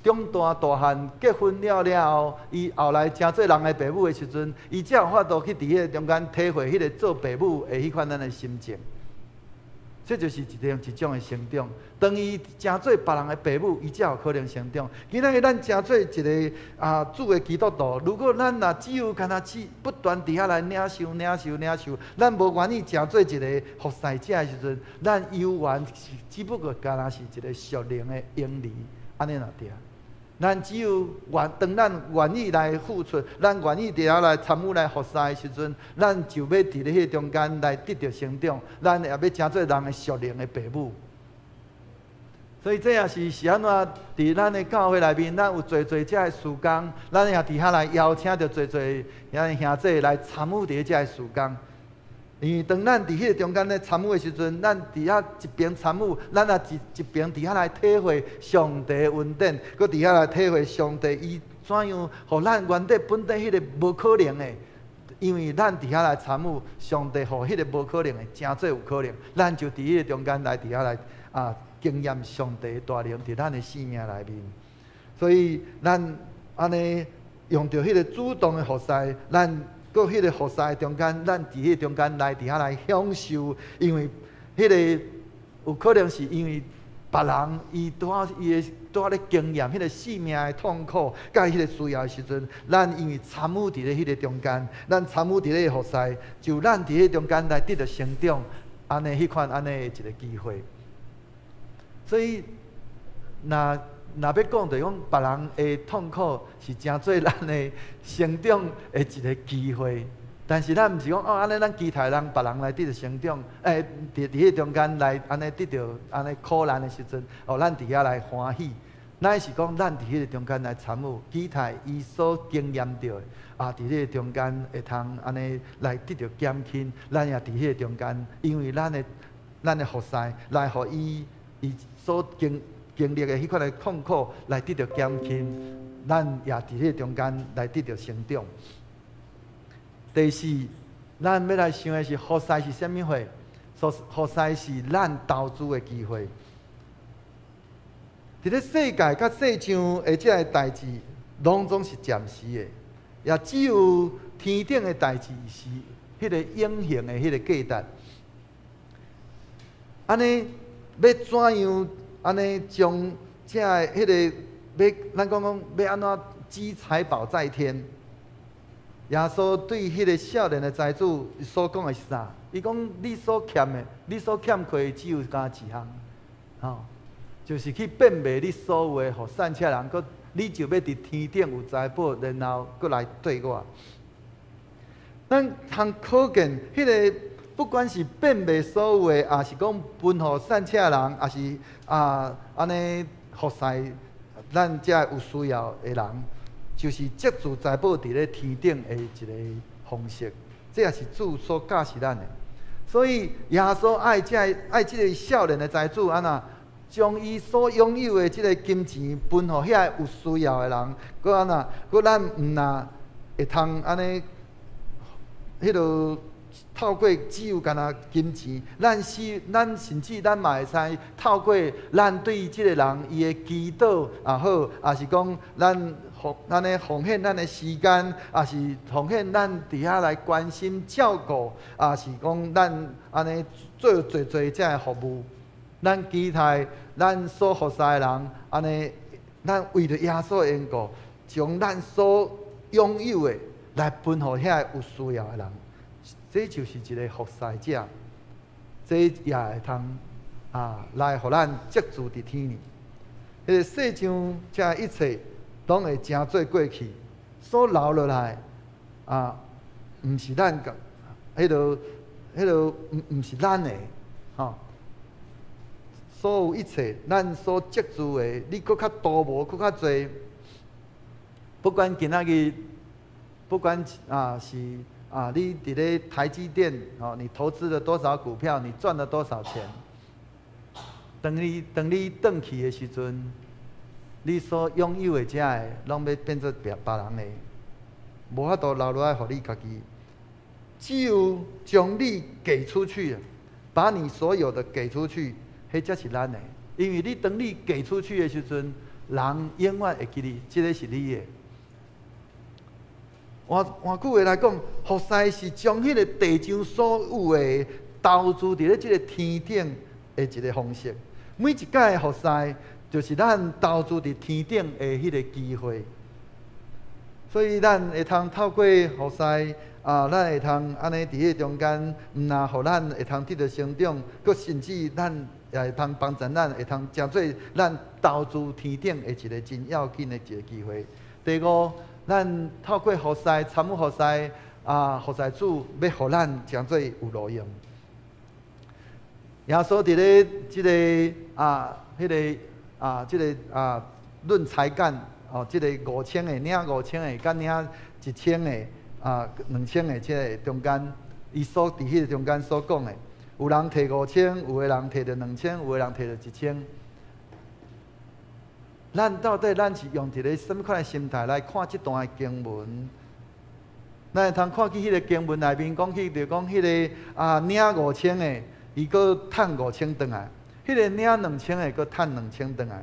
長大大漢結婚了了後，伊後來成做人的爸母的時陣，伊才有法度去佇彼个中間體會彼个做爸母的彼款咱的心情。這就是一種一種的成長。當伊成做別人的爸母，伊才有可能成長。今仔日咱成做一个主的基督徒，如果咱若只有干焦只不斷佇遐來領受、領受、領受，咱無願意成做一个服侍者的時陣，咱猶原是只不過干焦是一个屬靈的嬰兒，按呢爾對。咱只有願，當咱願意來付出，咱願意佇遐來參與來服侍的時陣，咱就欲佇咧彼个中間來得著成長，咱也欲成做人的屬靈的爸母。所以這也是是按怎佇咱的教會內面，咱有濟濟遮的事工，咱也佇遐來邀請著濟濟遐兄弟來參與佇咧遮的事工。因為當咱佇彼個中間咧參與的時陣，咱佇遐一邊參與，咱也一一邊佇遐來體會上帝的恩典，閣佇遐來體會上帝伊怎樣，予咱原底本底彼个無可能的，因為咱佇遐來參與，上帝予彼个無可能的成做有可能，咱就佇彼個中間來佇遐來經驗上帝的大能佇咱的生命內面。所以咱按呢用著彼个主動的服侍，咱閣彼个服侍中間，咱佇彼個中間來佇遐來享受，因為彼个有可能是因為別人伊拄仔伊的拄仔咧經驗彼個生命的痛苦，佮彼個需要的時陣，咱因為參與佇咧彼個中間，咱參與佇咧服侍，就咱佇彼個中間來得著成長，按呢彼款按呢的一个機會。所以，若若欲講，就是講別人的痛苦是成做咱的成長的一个機會。但是咱毋是講哦，按呢咱期待人別人來得著成長，佇佇彼中間來按呢得著按呢苦難的時陣，哦，咱佇遐來歡喜。乃是講咱佇彼个中間來參與，期待伊所經驗著的，佇彼個中間會通按呢來得著減輕。咱也佇彼個中間，因為咱的服侍來予伊伊所經經歷的彼款的痛苦來得著減輕，咱也佇彼个中間來得著成長。第四，咱欲來想的是服侍是啥物貨？服侍是咱投資的機會。佇咧世界佮世上的這个代誌，攏總是暫時的，也只有天頂的代誌是彼个永恆的彼个價值。按呢，欲怎樣按呢將這个彼个欲咱講講欲按怎積財寶在天？耶穌對彼个少年的財主所講的是啥？伊講你所欠的，你所欠缺的只有干一項，吼，就是去變賣你所有的，予散赤人，閣你就欲佇天頂有財寶，然後閣來綴我。咱通可見，彼个不管是變賣所有的，抑是講分予散赤人，抑是啊按呢服侍咱遮有需要的人，就是積聚財寶佇咧天頂的一個方式，這也是主所教示咱的。所以耶穌愛這愛這个少年的財主，按怎將伊所擁有的這个金錢分予遐有需要的人，閣按怎，閣咱毋若會通按呢，彼落透過只有干焦金錢，咱是咱甚至咱嘛會使透過咱對這个人伊的祈禱也好，抑是講咱奉咱咧奉獻咱的時間，抑是奉獻咱佇遐來關心照顧，抑是講咱按呢做濟濟這个服務，咱期待咱所服侍的人，按呢，咱為著耶穌的緣故，將咱所擁有的來分予遐個有需要的人，這就是一个服侍者，這也會通啊來予咱積聚佇天呢。彼个世上這一切攏會成做過去，所留落來啊，毋是咱個，彼落彼落毋毋是咱的，吼。所有一切，咱所積聚的，你閣較多無，閣較濟。不管今仔日，不管啊是啊，你佇咧台積電哦，你投資了多少股票，你賺了多少錢？當你當你轉去的時陣，你所擁有的這个，攏欲變做別別人的，無法度留落來予你家己。只有將你給出去，把你所有的給出去，彼才是咱的。因為你當你給出去的時陣，人永遠會記得，這个是你的。換換句話來講，服侍是將彼个地上所有的投資佇咧這个天頂的一个方式。每一擺服侍，就是咱投資佇天頂的彼个機會。所以咱會通透過服侍啊，咱會通按呢佇彼个中間，毋若予咱會通得著成長，閣甚至咱也會通幫助咱會通成做咱投資天頂的一个真要緊的一个機會。第五，咱透過服侍參與服侍啊，服侍主欲予咱成做有路用。耶穌佇咧這个啊，彼个啊，這个啊，論才幹哦，這个五千個領五千个，佮領一千个啊，兩千个這个中間，伊所佇彼个中間所講的，有人提五千，有的人提著兩千，有的人提著一千。咱到底咱是用一个啥物款的心態來看這段的經文？咱會通看見彼个經文內面講起，就講彼个啊領五千的，伊閣趁五千轉來；彼个領兩千的，閣趁兩千轉來。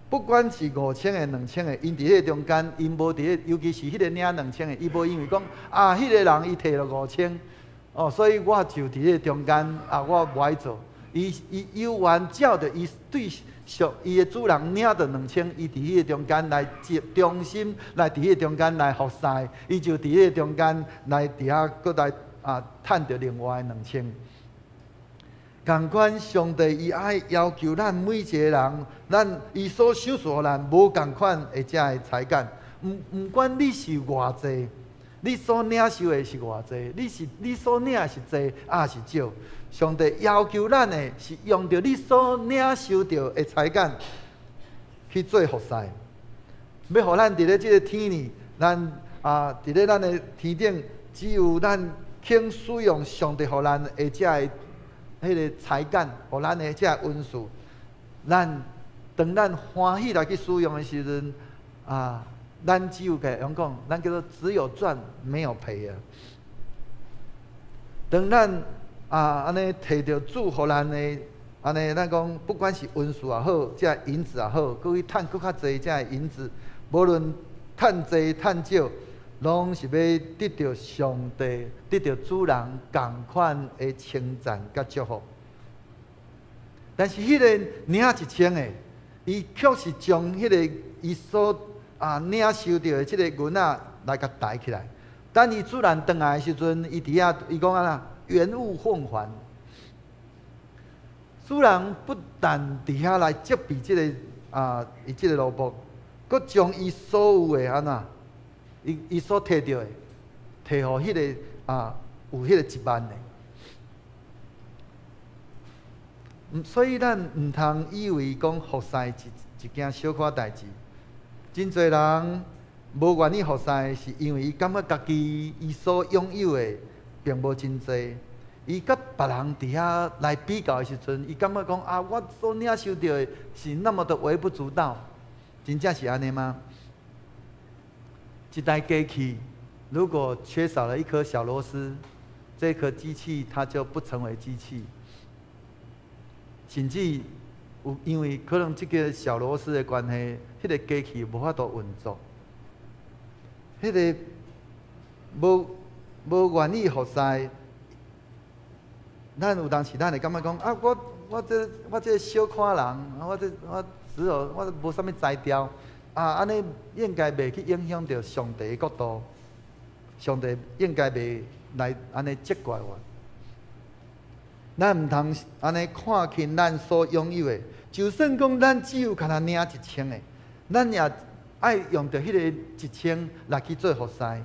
不管是五千的、兩千的，𪜶佇彼个中間，𪜶無佇咧，尤其是彼个領兩千的，伊無因為講啊，彼个人伊提著五千，哦，所以我就佇彼个中間啊，我無愛做。伊伊猶原照著伊對屬伊的主人領著兩千，伊佇彼個中間來接忠心，來佇彼個中間來服侍，伊就佇彼個中間來佇遐閣來啊趁著另外兩千。仝款上帝伊愛要求咱每一個人，咱伊所賞賜予咱無仝款的這个才幹，毋毋管你是偌濟，你所領受的是偌濟，你是你所領的是濟抑是少？上帝要求咱的是用著你所領受著的才幹去做服侍，欲予咱佇咧這个天呢，咱啊佇咧咱的天頂，只有咱肯使用上帝予咱的這个彼个才幹，予咱的這个恩賜，咱當咱歡喜來去使用的時陣，啊，咱只有共講，咱叫做只有賺沒有賠啊。當咱啊按呢提著主予咱的，按呢咱講，不管是恩賜也好，這銀子也好，閣去趁閣較濟這銀子，無論趁濟趁少，攏是欲得著上帝、得著主人仝款的稱讚佮祝福。但是彼個領一千的，伊卻是將彼個伊所領受著的這個銀仔來共刣起來。等伊主人轉來的時陣，伊佇遐伊講按怎，原物奉還。主人不但佇遐來責備這个伊這个奴僕，閣將伊所有的按怎，伊伊所提著的，提予彼个有彼個一萬的。所以咱毋通以為講服侍一一件小可代誌。真濟人無願意服侍，是因為伊感覺家己伊所擁有的並無真濟。伊佮別人佇遐來比較的時陣，伊感覺講啊，我所領受著的是那麼的微不足道，真正是按呢嗎？一台機器如果缺少了一顆小螺絲，這顆機器它就不成為機器。甚至有因為可能這個小螺絲的關係，彼個機器無法度運作。彼個無無願意服侍，咱有當時咱會感覺講啊，我我這我這小可人，我這我只有我無啥物才調，啊，按呢應該袂去影響著上帝的國度，上帝應該袂來按呢責怪我。咱毋通按呢看輕咱所擁有的，就算講咱只有干焦領一千的，咱也愛用著彼个一千來去做服侍。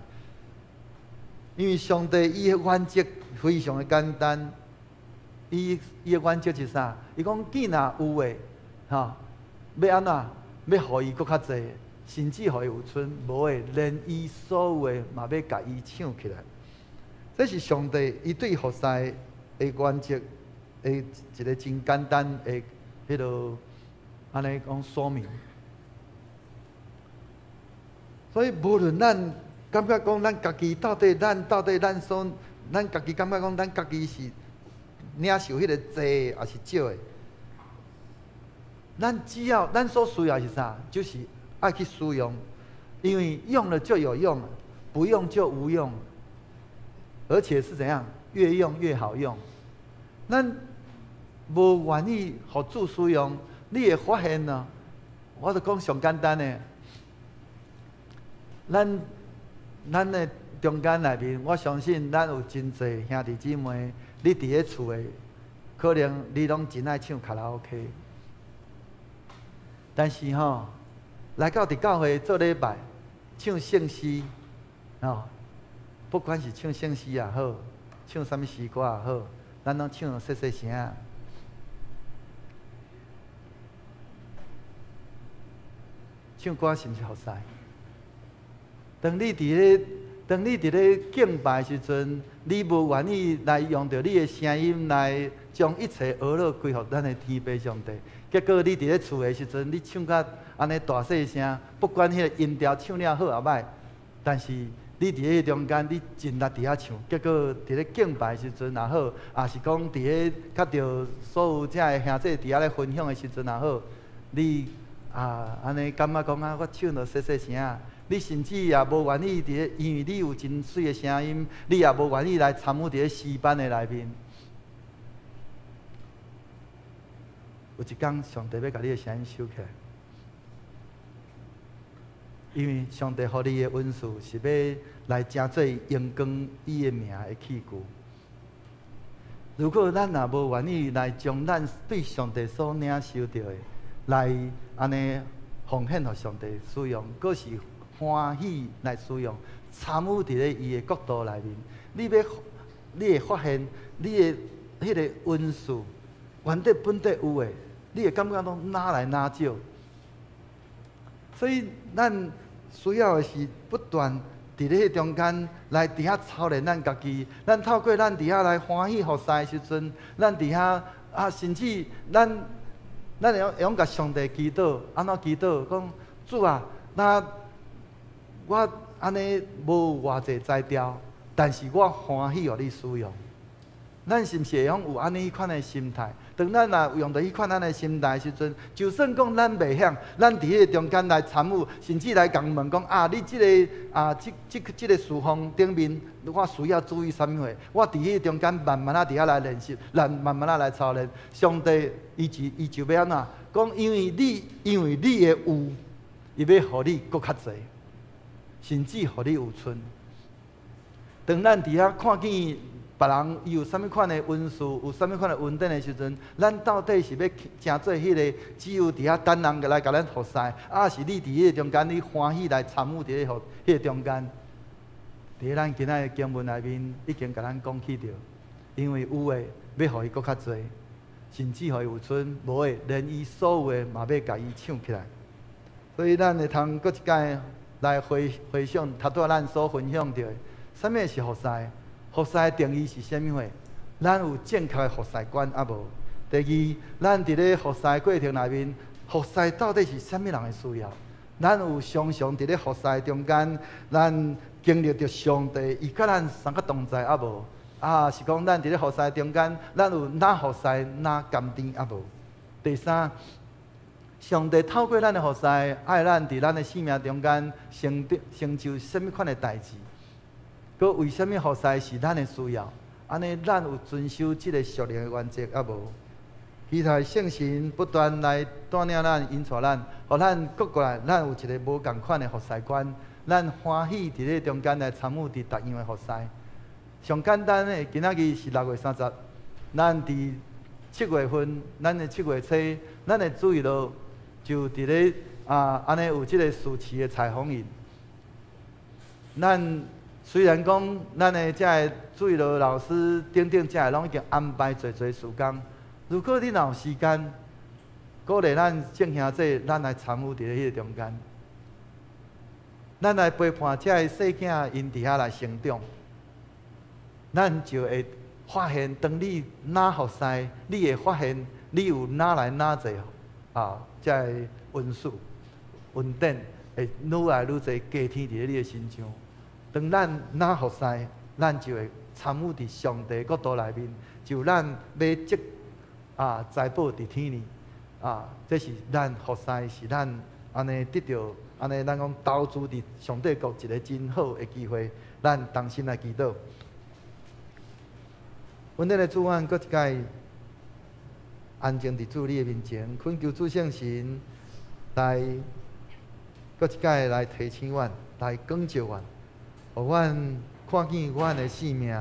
因為上帝伊的原則非常的簡單，伊伊的原則是啥？伊講見若有的，吼，欲按怎？欲予伊閣較濟，甚至予伊有賰；無的，連伊所有的嘛欲共伊搶起來。這是上帝伊對服侍的原則的一個真簡單的彼落按呢講說明。所以無論咱感覺講咱家己到底，咱到底咱所，咱家己感覺講咱家己是領受彼个濟抑是少的，咱只要咱所需要是啥，就是愛去使用，因為用了就有用，不用就無用，而且是怎樣，越用越好用。咱無願意予主使用，你會發現呢？我就講上簡單的，咱咱的中間內面，我相信咱有真濟兄弟姊妹，你佇咧厝的，可能你攏真愛唱卡拉 OK，但是吼，來到佇教會做禮拜，唱聖詩，吼，不管是唱聖詩也好，唱啥物詩歌也好，咱攏唱細細聲。唱歌是毋是服侍？當你佇咧，當你佇咧敬拜的時陣，你無願意來用著你的聲音來將一切呵咾歸予咱的天父上帝。結果你佇咧厝的時陣，你唱甲按呢大細聲，不管彼个音調唱了好抑歹，但是你佇彼中間，你盡力佇遐唱，結果佇咧敬拜的時陣也好，抑是講佇咧佮著所有遮的兄弟佇遐咧分享的時陣也好，你啊按呢感覺講啊，我唱著細細聲。你甚至也無願意佇咧，因為你有真媠的聲音，你也無願意來參與佇咧詩班的內面。有一工，上帝欲共你的聲音收起來，因為上帝予你的恩賜是欲來成做榮光伊的名的器具。如果咱若無願意來將咱對上帝所領受著的，來按呢奉獻予上帝使用，閣是歡喜來使用，參與佇咧伊的國度內面，你欲，你會發現你的彼个恩賜，原底本底有的，你會感覺講哪來哪少。所以咱需要的是不斷佇咧彼中間來佇遐操練咱家己，咱透過咱佇遐來歡喜服侍的時陣，咱佇遐啊，甚至咱咱會用共上帝祈禱，按怎祈禱？講主啊，那我按呢無偌濟才調，但是我歡喜予你使用。咱是毋是會用有按呢彼款的心態？當咱若用著彼款按呢心態的時陣，就算講咱袂曉，咱佇彼个中間來參與，甚至來共問講啊，你這个啊，這個事奉頂面，我需要注意啥物貨？我佇彼个中間慢慢仔佇遐來練習，來慢慢仔來操練。上帝伊就欲按怎？講因為你的有，伊欲予你閣較濟，甚至予你有賰。當咱佇遐看見別人伊有啥物款的恩賜，有啥物款的恩典的時陣，咱到底是欲成做彼个只有佇遐等人來共咱服侍，抑是你佇彼个中間，你歡喜來參與佇咧彼個中間？佇咧咱今仔的經文內面已經共咱講起著，因為有的欲予伊閣較濟，甚至予伊有賰；無的，連伊所有的嘛欲共伊搶起來。所以咱會通閣一擺來回想頭拄仔咱所分享著的，啥物是服侍？服侍的定義是啥物貨？咱有正確的服侍觀抑無？第二，咱佇咧服侍過程內面，服侍到底是啥物人的需要？咱有常常佇咧服侍中間，咱經歷著上帝伊佮咱相佮同在抑無？啊，是講咱佇咧服侍中間，咱有若服侍若甘甜抑無？第三，上帝透過咱的服侍，愛咱佇咱的生命中間成就啥物款的代誌？閣為啥物服侍是咱的需要？按呢，咱有遵守這個屬靈的原則抑無？期待聖神不斷來帶領咱、引帶咱，予咱閣過來，咱有一个無仝款的服侍觀，咱歡喜佇咧中間來參與佇逐樣的服侍。上簡單的，今仔日是6月30，咱佇七月份，咱的七月初，咱的主日學就佇咧啊，按呢有這个暑期的彩虹營。咱雖然講，咱的這个主日學老師等等，這个攏已經安排濟濟時間。如果你若有時間，鼓勵咱眾兄弟，咱來參與佇咧彼个中間，咱來陪伴這个細囝𪜶佇遐來成長，咱就會發現，當你若服侍，你會發現你有哪來哪濟啊，這个恩賜、恩典會愈來愈濟加添佇咧你的身上。當咱若服侍，咱就會參與佇上帝國度內面，就咱欲積啊財寶佇天裡啊，這是咱服侍，是咱按呢得著按呢，咱講投資佇上帝國一个真好的機會，咱同心來祈禱。阮的主，阮閣一擺安靜佇主你的面前，懇求主聖神來閣一擺來提醒阮，來光照阮，予阮看見阮的性命。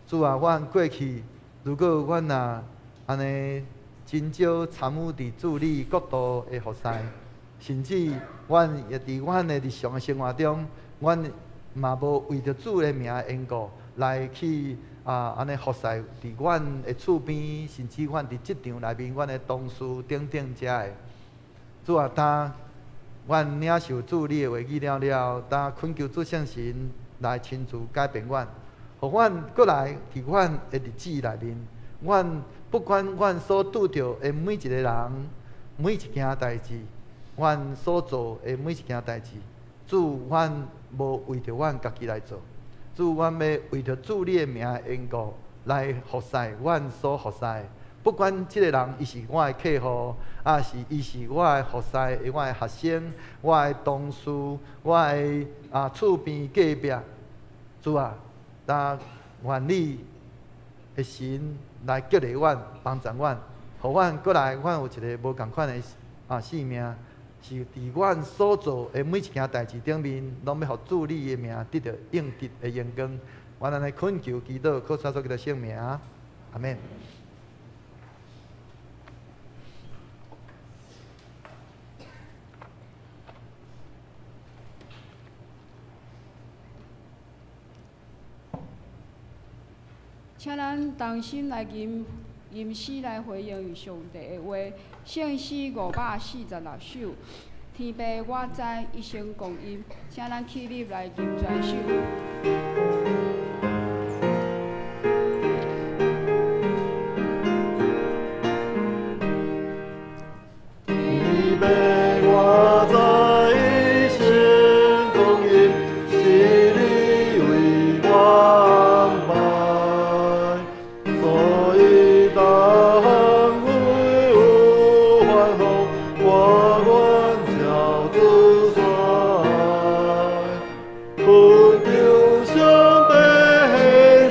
主啊，阮過去如果阮若按呢真少參與佇主你國度的服侍，甚至阮會佇阮的日常的生活中，阮嘛無為著主的名的緣故來去啊，按呢服侍佇阮的厝邊，甚至阮佇職場內面，阮的同事等等遮的。主啊，當阮領受主你的話語了了，當懇求主聖神來親自改變阮，予阮閣來佇阮的日子內面，阮不管阮所拄著的每一个人、每一件代誌，阮所做的每一件代誌，主，阮無為著阮家己來做，主，阮欲為著主你的名的緣故來服侍阮所服侍的。不管這个人伊是我的客戶，抑是伊是我的服侍的我的學生、我的同事、我的啊厝邊隔壁，主啊，但願你的神來激勵阮、幫助阮，予阮閣來，阮有一个無仝款的啊生命，是佇阮所做的每一件代誌頂面，攏欲予主你的名得著應得的榮光。阮按呢懇求祈禱，靠主耶穌基督聖名，阿們。請咱同心來吟吟詩來回應上帝的話，聖詩546首，天父我知一生光陰，請咱起立來吟全首。福，我愿照主选。恳求上帝显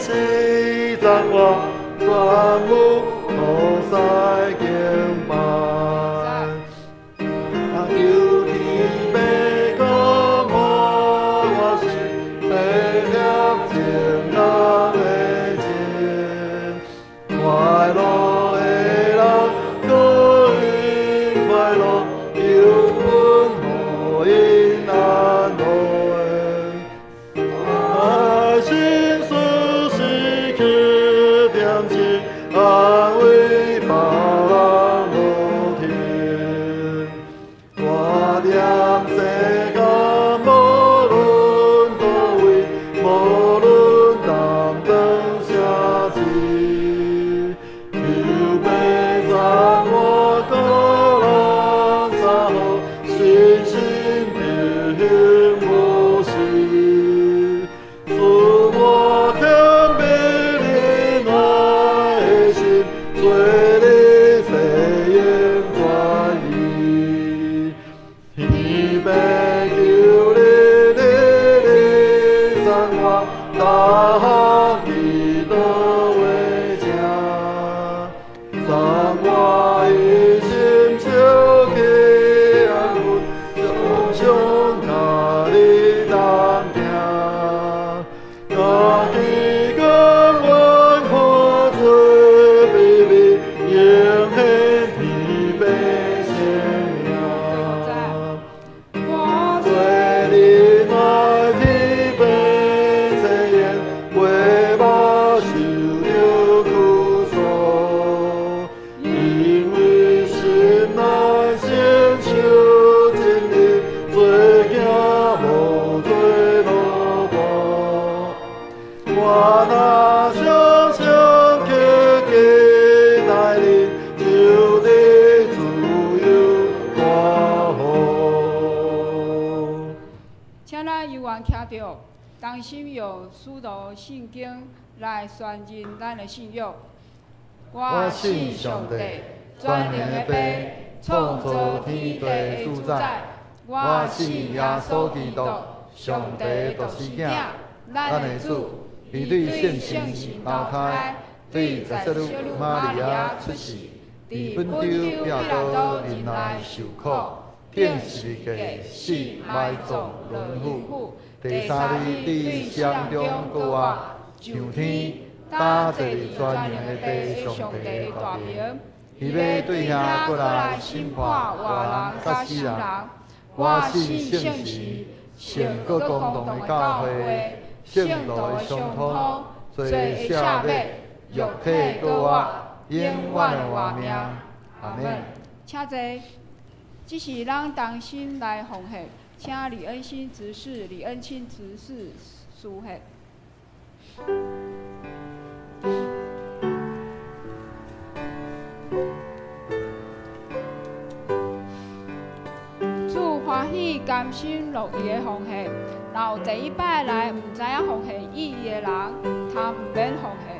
示赞我，全有菩萨敬拜。求天父感我，我是白摄情人的情，快乐的人予𪜶快乐，忧阮予𪜶安乐。爱心事时刻惦记，安慰别人无天。我念世间，无论佗位，无论担当啥志，求父赞我各人三好，信心德行无私，赐我谦卑忍耐的心，做你世用专意。天父求你日日赞我，逐项祈祷话声，赞我一心手起安分，常常佮你同行。家己甘愿看做卑微，永显天父圣名。我做仁爱天父誓言，袂捌受着苦楚，因为心内承受真理，做囝无做奴仆。我若常常刻记待你，就得自由大福。请咱犹原徛著，同心用使徒信经来宣认咱的信仰。我信上帝，全能的父，创造天地的主宰。我信耶稣基督，上帝的独生囝，咱的主，伊对圣神投胎，对十色女玛利亚出世，伫本丢彼拉多忍耐受苦，钉十字架死埋葬沦府，第三日对死人中复活，上天，搭坐伫全能的父上帝的大爿，伊欲对遐阁来审判活人佮死人。我信圣神，圣阁公同的教会，圣徒的相通，罪的赦免，肉体阁活，永远的活命。阿们。请坐。这是咱同心来奉献，请李恩新执事、李恩清执事书献。主欢喜甘心乐意的奉献，若有第一摆来毋知影奉献意义的人，他毋免奉献。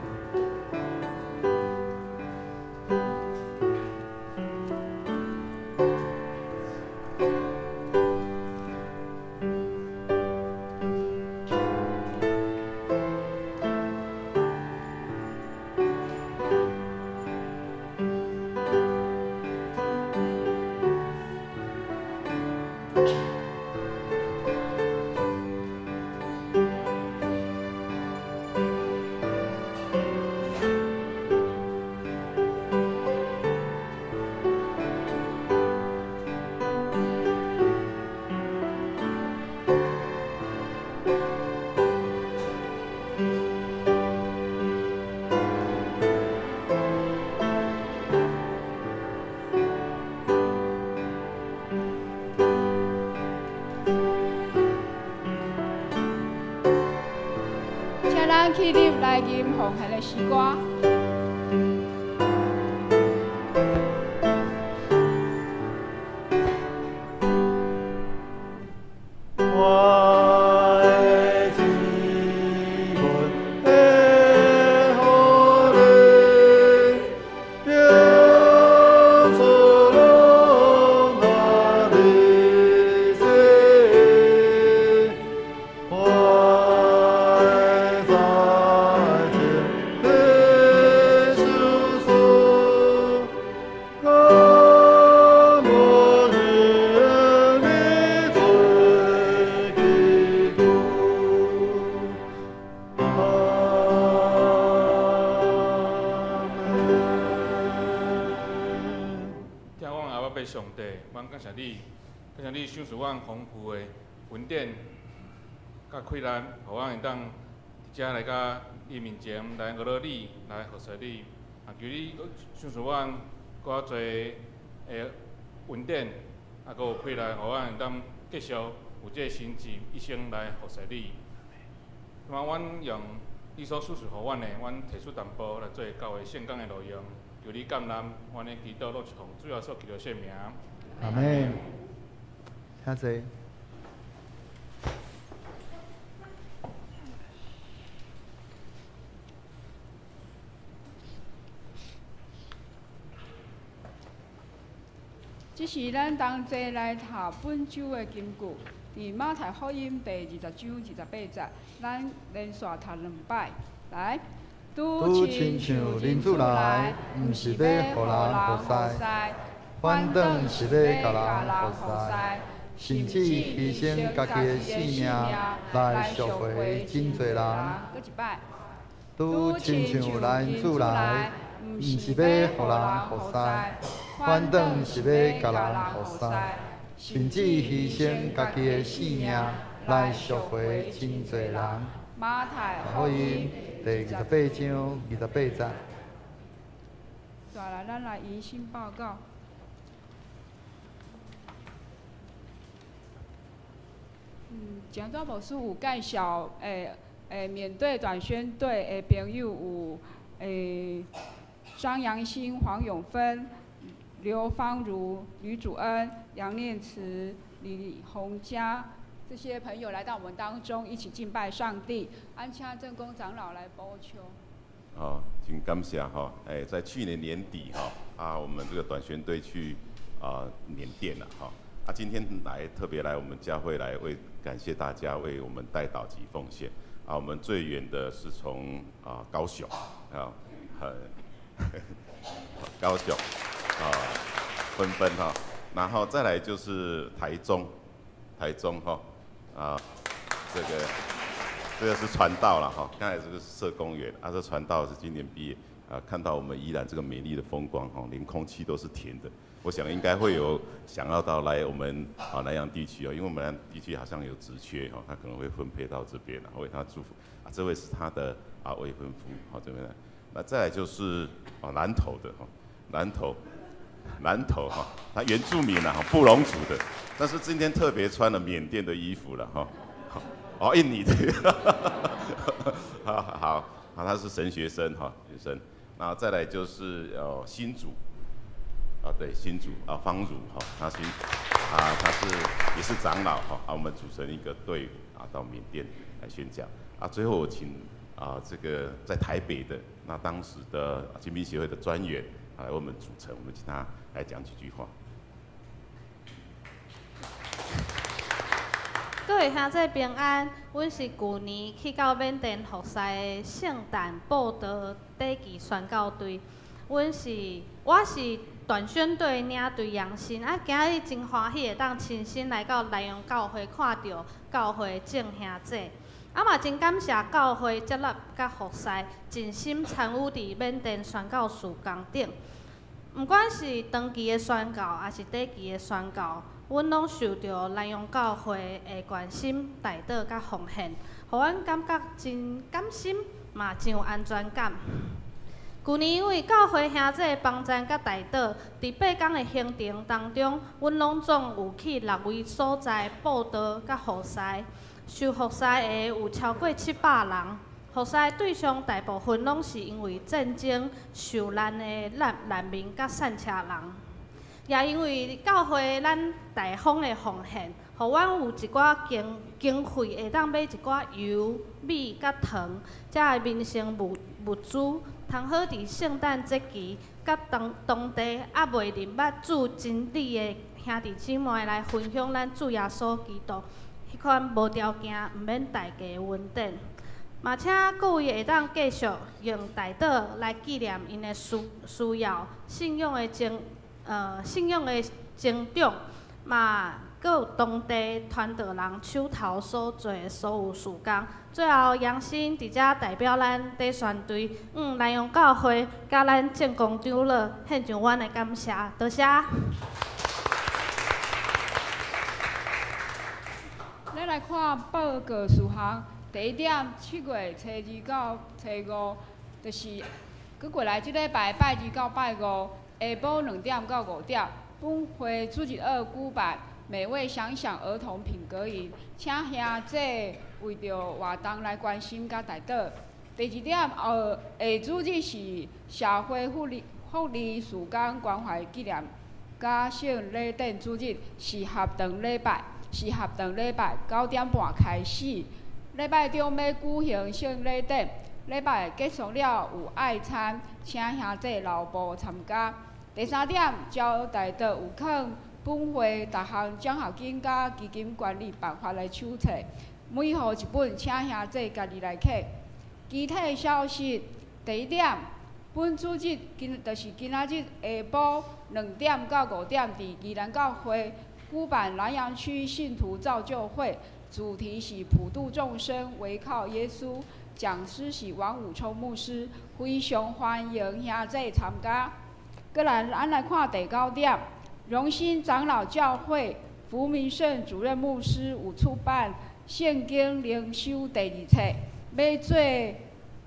请咱起立来吟奉献的诗歌。我的天父的予你，变做乐。上帝，阮感谢你，感谢你赏赐阮丰富的恩典，佮气力，予阮会当伫遮来到你面前来学罗你，来服侍你。啊，求你阁赏赐阮阁较济的恩典，啊，阁有气力，予阮会当继续有这个心志，一生来服侍你。那么，阮用你所赐予阮的，阮提出淡薄来做教会圣工的路用。求你感恩，阮的祈祷拢是奉主耶稣基督圣名。阿门。请坐。这是咱同齐来读本周的金句，伫马太福音第20章28节，咱连续读两摆。来，拄亲像人子来，毋是欲予人服侍，反转是欲共人服侍，甚至牺牲家己的性命来赎回真济人。阁一摆。拄亲像人子来，毋是欲予人服侍，反转是欲共人服侍，甚至牺牲家己的性命来赎回真济人。马太福音第28章28节。再来，咱来迎新报告。前段牧师有介绍，缅甸短宣队的朋友有，张扬新、黄永芬、刘芳如、吕祖恩、杨念慈、李洪嘉这些朋友来到我们当中，一起敬拜上帝。安请正公长老来补充。好，真感谢哈！在去年年底哈，我们这个短宣队去缅甸了哈。今天来特别来我们教会来为感谢大家为我们代祷及奉献。我们最远的是从高雄啊，很高雄啊，纷纷哈，然后再来就是台中，台中哈啊，这个是传道了哈，刚才这个是社工员，这传道是今年毕业啊，看到我们宜兰这个美丽的风光哈，连空气都是甜的，我想应该会有想要到来我们南洋地区哦，因为我们南洋地区好像有职缺哈，他可能会分配到这边，为他祝福啊，这位是他的未婚夫，好这边来，那再来就是南投的哈，南投。南投哈，他原住民啊，布农族的，但是今天特别穿了缅甸的衣服了哈，哦，印尼的，好好好，他是神学生哈，学生，然后再来就是新竹，啊对，新竹啊方如哈，他新啊他是也是长老哈，我们组成一个队伍啊到缅甸来宣讲啊，最后我请这个在台北的那当时的精兵协会的专员。来，我们组成，我们请他来讲几句话。各位兄弟平安，阮是旧年去到缅甸服侍的圣诞报道短期宣教队。我是短宣队领队杨新，今日真欢喜会当亲身来到南洋教会，看到教会众兄弟。嘛真感谢教会接纳佮服侍，尽心参与伫缅甸宣教事工顶。毋管是长期的宣教，抑是短期的宣教，阮拢受到南洋教会的关心、代祷佮奉献，予阮感觉真甘心，嘛真有安全感。旧年因为教会兄弟帮赞佮代祷，伫8天的行程当中，阮拢总有去6位所在布道佮服侍。受服侍的有超过700人，服侍对象大部分拢是因为战争受难的难民佮散车人，也因为教会咱大方的奉献，予阮有一寡经费会当买一寡油、米佮糖，遮个民生物资，通好伫圣诞节期佮当地犹未认捌主真理的兄弟姊妹来分享咱主耶稣基督。彼款无条件、毋免代价的恩典，嘛请各位会当继续用代祷来纪念𪜶的需要、信仰的成长，嘛阁有当地传道人手头所做的所有事工。最后，杨新伫遮代表咱短宣队，南洋教会佮咱正公长老献上阮的感谢，多谢。看報告事項，第一點，7月初2到初5，就是閣過來這禮拜拜二到拜五，下晡2點到5點，本會主日學舉辦美味想想兒童品格營，請兄姊為著活動來關心佮代禱。第二點，下主日是社會福利事工關懷紀念佮聖禮典主日，是合堂禮拜，是合堂禮拜9點半開始。禮拜中欲舉行聖禮典，禮拜結束了有愛餐，請兄姊留步參加。第三點，招待桌有囥本會逐項獎學金佮基金管理辦法的手冊，每戶一本，請兄姊家己來摕。其他消息，第一點，本主日今就是今仔日下晡2點到5點，佇宜蘭教會舉辦南洋區信徒造就會，主題是普度眾生，唯靠耶穌。講師是王武聰牧師，非常歡迎兄姊參加。閣來，咱來看第九點，榮新長老教會福明勝主任牧師有出版聖經靈修第二冊，欲做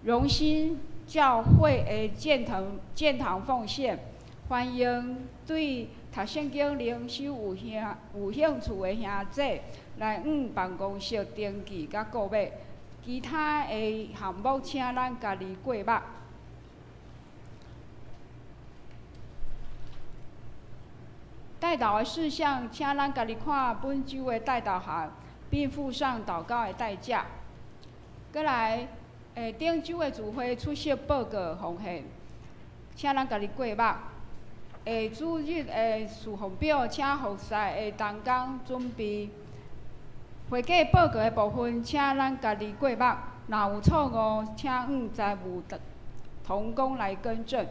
榮新教會的建堂奉獻，歡迎對讀聖經靈修有興趣的兄姊來往辦公室登記佮購買。其他的項目，請咱家己過目。代禱的事項，請咱家己看本週的代禱函，並附上禱告的代價。閣來，頂週的聚會出席報告奉獻，請咱家己過目。下主日的事奉表，請服侍的同工準備。會計報告的部分，請咱家己過目。若有錯誤，請向財務同工來更正。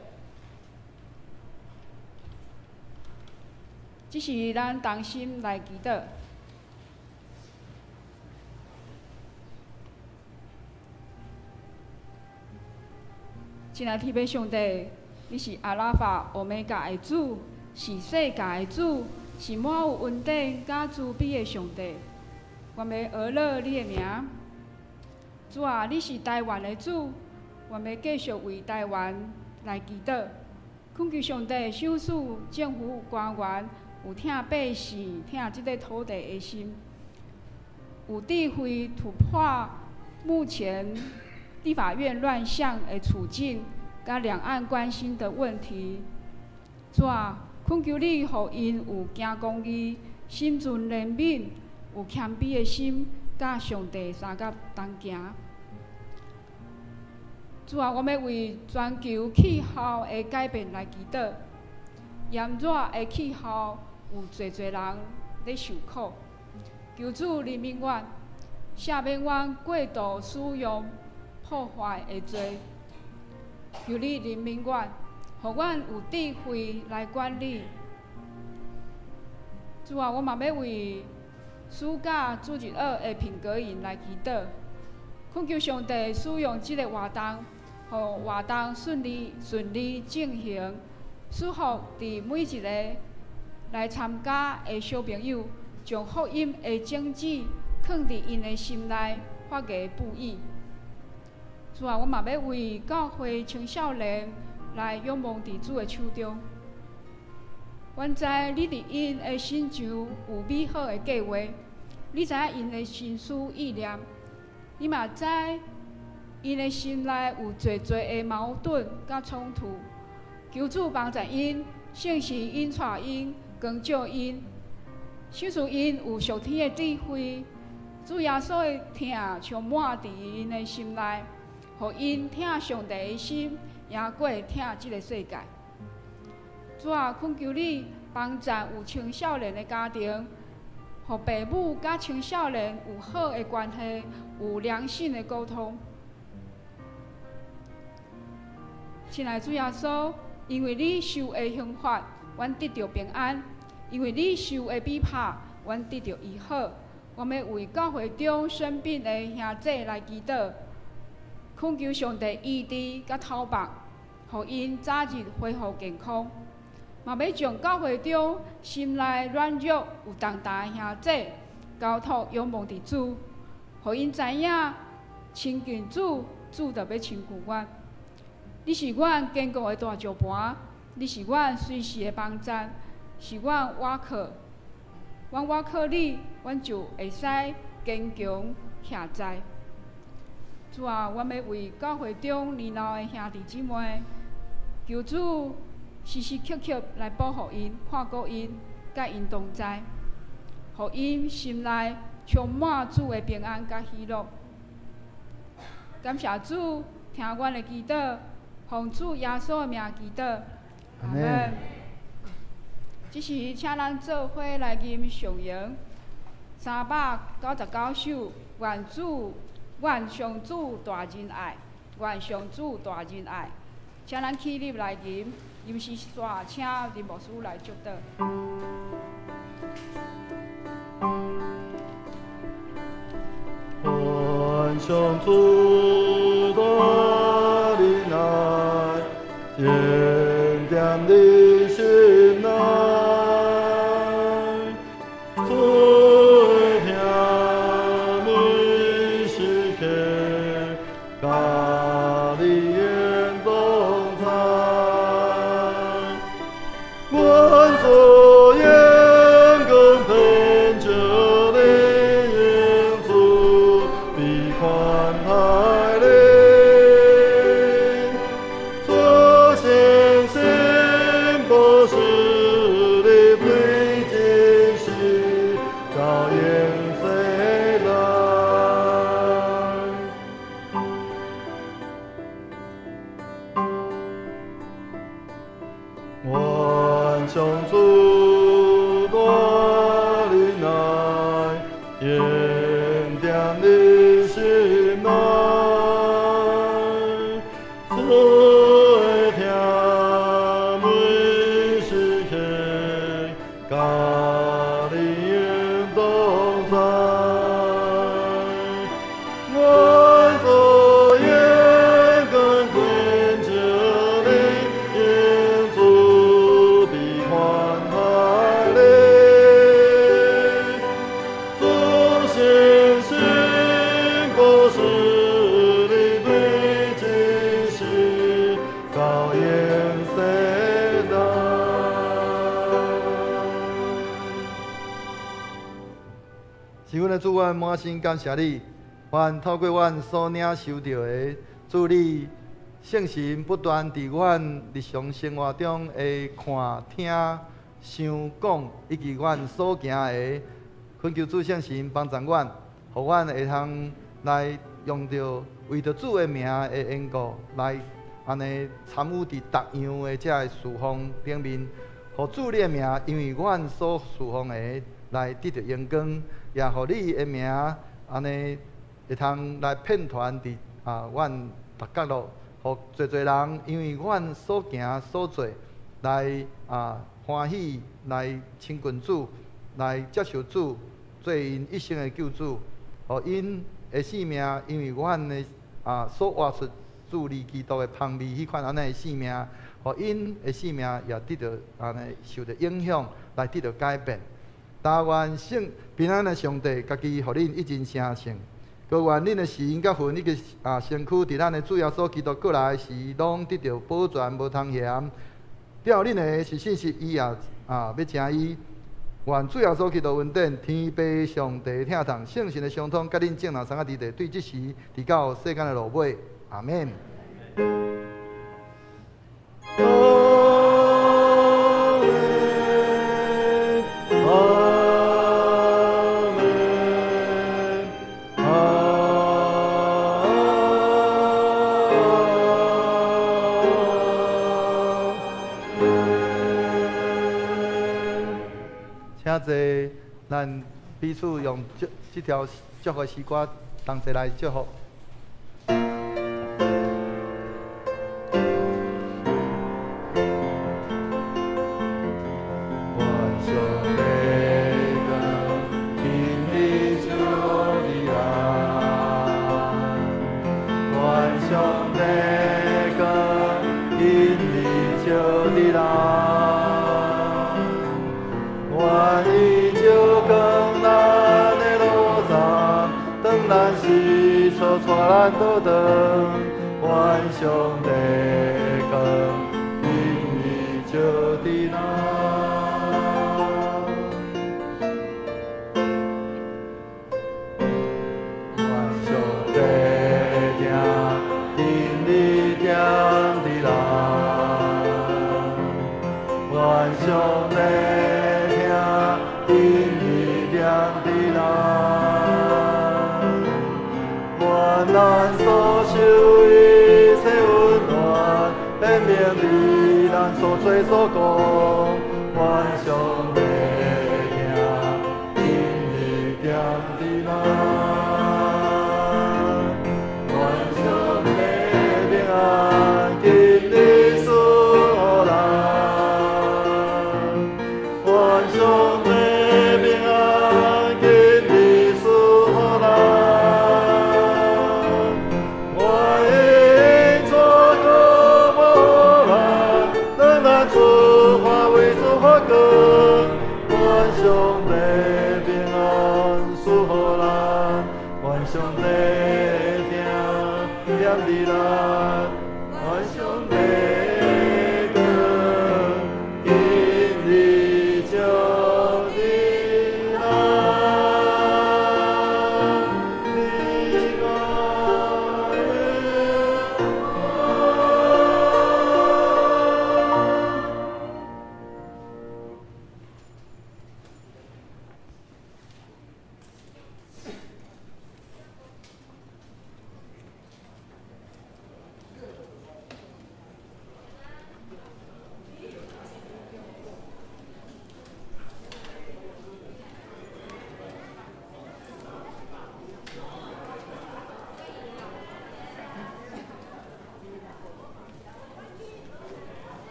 這是咱同心來祈禱。親愛的天父上帝，你是阿拉法、歐米伽的主，是世界的主，是滿有恩典佮慈悲的上帝。我欲阿樂你的名，主啊，你是台灣的主，我欲繼續為台灣來祈禱，懇求上帝賞賜政府官員有疼百姓、疼這個土地的心，有智慧突破目前立法院亂象的處境，佮兩岸關係的問題。主啊，懇求你，予𪜶有行公義、心存憐憫、有謙卑的心，佮上帝相佮同行。主啊，我欲為全球氣候的改變來祈禱。炎熱的氣候有濟濟人咧受苦，求主憐憫阮，赦免阮過度使用破壞的罪。求你憐憫阮，予阮有智慧來管理。主啊，我嘛欲為暑假主日學的品格營來祈禱，懇求上帝使用這個活動，予活動順利進行，祝福佇每一個來參加的小朋友，將福音的種子囥佇𪜶的心內，發芽布義。主啊，我嘛欲為教會青少年來仰望佇主的手中。阮知你佇𪜶的身上有美好的計劃，你知影𪜶的心思意念，你嘛知𪜶的心內有濟濟的矛盾佮衝突。求主幫助𪜶，聖神引帶𪜶，光照𪜶，賞賜𪜶有屬天的智慧。主耶穌的疼充滿佇𪜶的心內，予𪜶疼上帝的心，贏過疼這個世界。主啊，懇求你幫助有青少年的家庭，予父母佮青少年有好的關係，有良性的溝通。親愛的主耶穌，因為你受的刑罰，阮得著平安；因為你受的逼迫，阮得著醫好。我欲為教會中生病的兄姊來祈禱，懇求上帝醫治佮透目，予𪜶早日恢復健康。嘛欲將教會中心內軟弱有重擔的兄姊，交托仰望伫主，予𪜶知影亲近主，主就欲亲近阮。你是阮坚固的大石磐，你是阮随时的帮赞，是阮倚靠。阮倚靠你，阮就会使坚强徛在。主啊，阮欲为教会中年老的兄弟姊妹，求主时时刻刻来保护𪜶、看顾𪜶、佮𪜶同在，予𪜶心内充满主的平安佮喜乐。感谢主，听阮的祈祷，奉主耶稣的名祈祷，阿们。这时，请咱做伙来吟上咏399首，愿主，愿上主大仁爱，愿上主大仁爱。请咱起立来吟，吟诗煞请林牧师来祝祷。愿上主大仁爱，坚定你心内，主的疼每时刻，佮你同在。愿主眼光偏照你，主必宽待你。主信心不是你对真实，到永世来。愿上主大仁爱，坚定你心内，主的疼每时刻，佮你同在。愿主眼光偏照你，主必宽待你。主信心不是你对真实，到永世来。是阮的主，阮满心感谢你，愿透过阮所领受著的，主你圣神不断伫阮日常生活中的看、听、想、讲，以及阮所行的，恳求主圣神帮助阮，予阮会通来用著为著主的名的缘故，来按呢参与伫逐样的这个事奉顶面，予主你的名，因为阮所事奉的来得著荣光，也予你的名按呢会通来遍传伫阮逐角落，予济济人因为阮所行所做来欢喜，来亲近主，来接受主做𪜶一生的救主，予𪜶的性命因为阮的所活出主你基督的芳味，彼款按呢的性命，予𪜶的性命也得著按呢受著影响，来得著改变。但愿圣平安的上帝，家己予恁一人成圣，阁愿恁的神佮魂以及身躯，伫咱的主耶稣基督过来时，拢得著保全，无通嫌。照恁的是信实，伊也欲成伊。愿主耶稣基督恩典、天父上帝疼痛、圣神的相通，佮恁众人三个伫地，对这时，直到世间的落尾。阿们。请坐，咱彼此用这条祝福诗歌同齐来祝福。愿伊照光咱的咱倒轉，願上帝光今日照佇咱。願上帝疼今日疼佇咱，願上帝疼今日疼佇咱。願咱所受一切溫暖，顯明佇咱所做所講。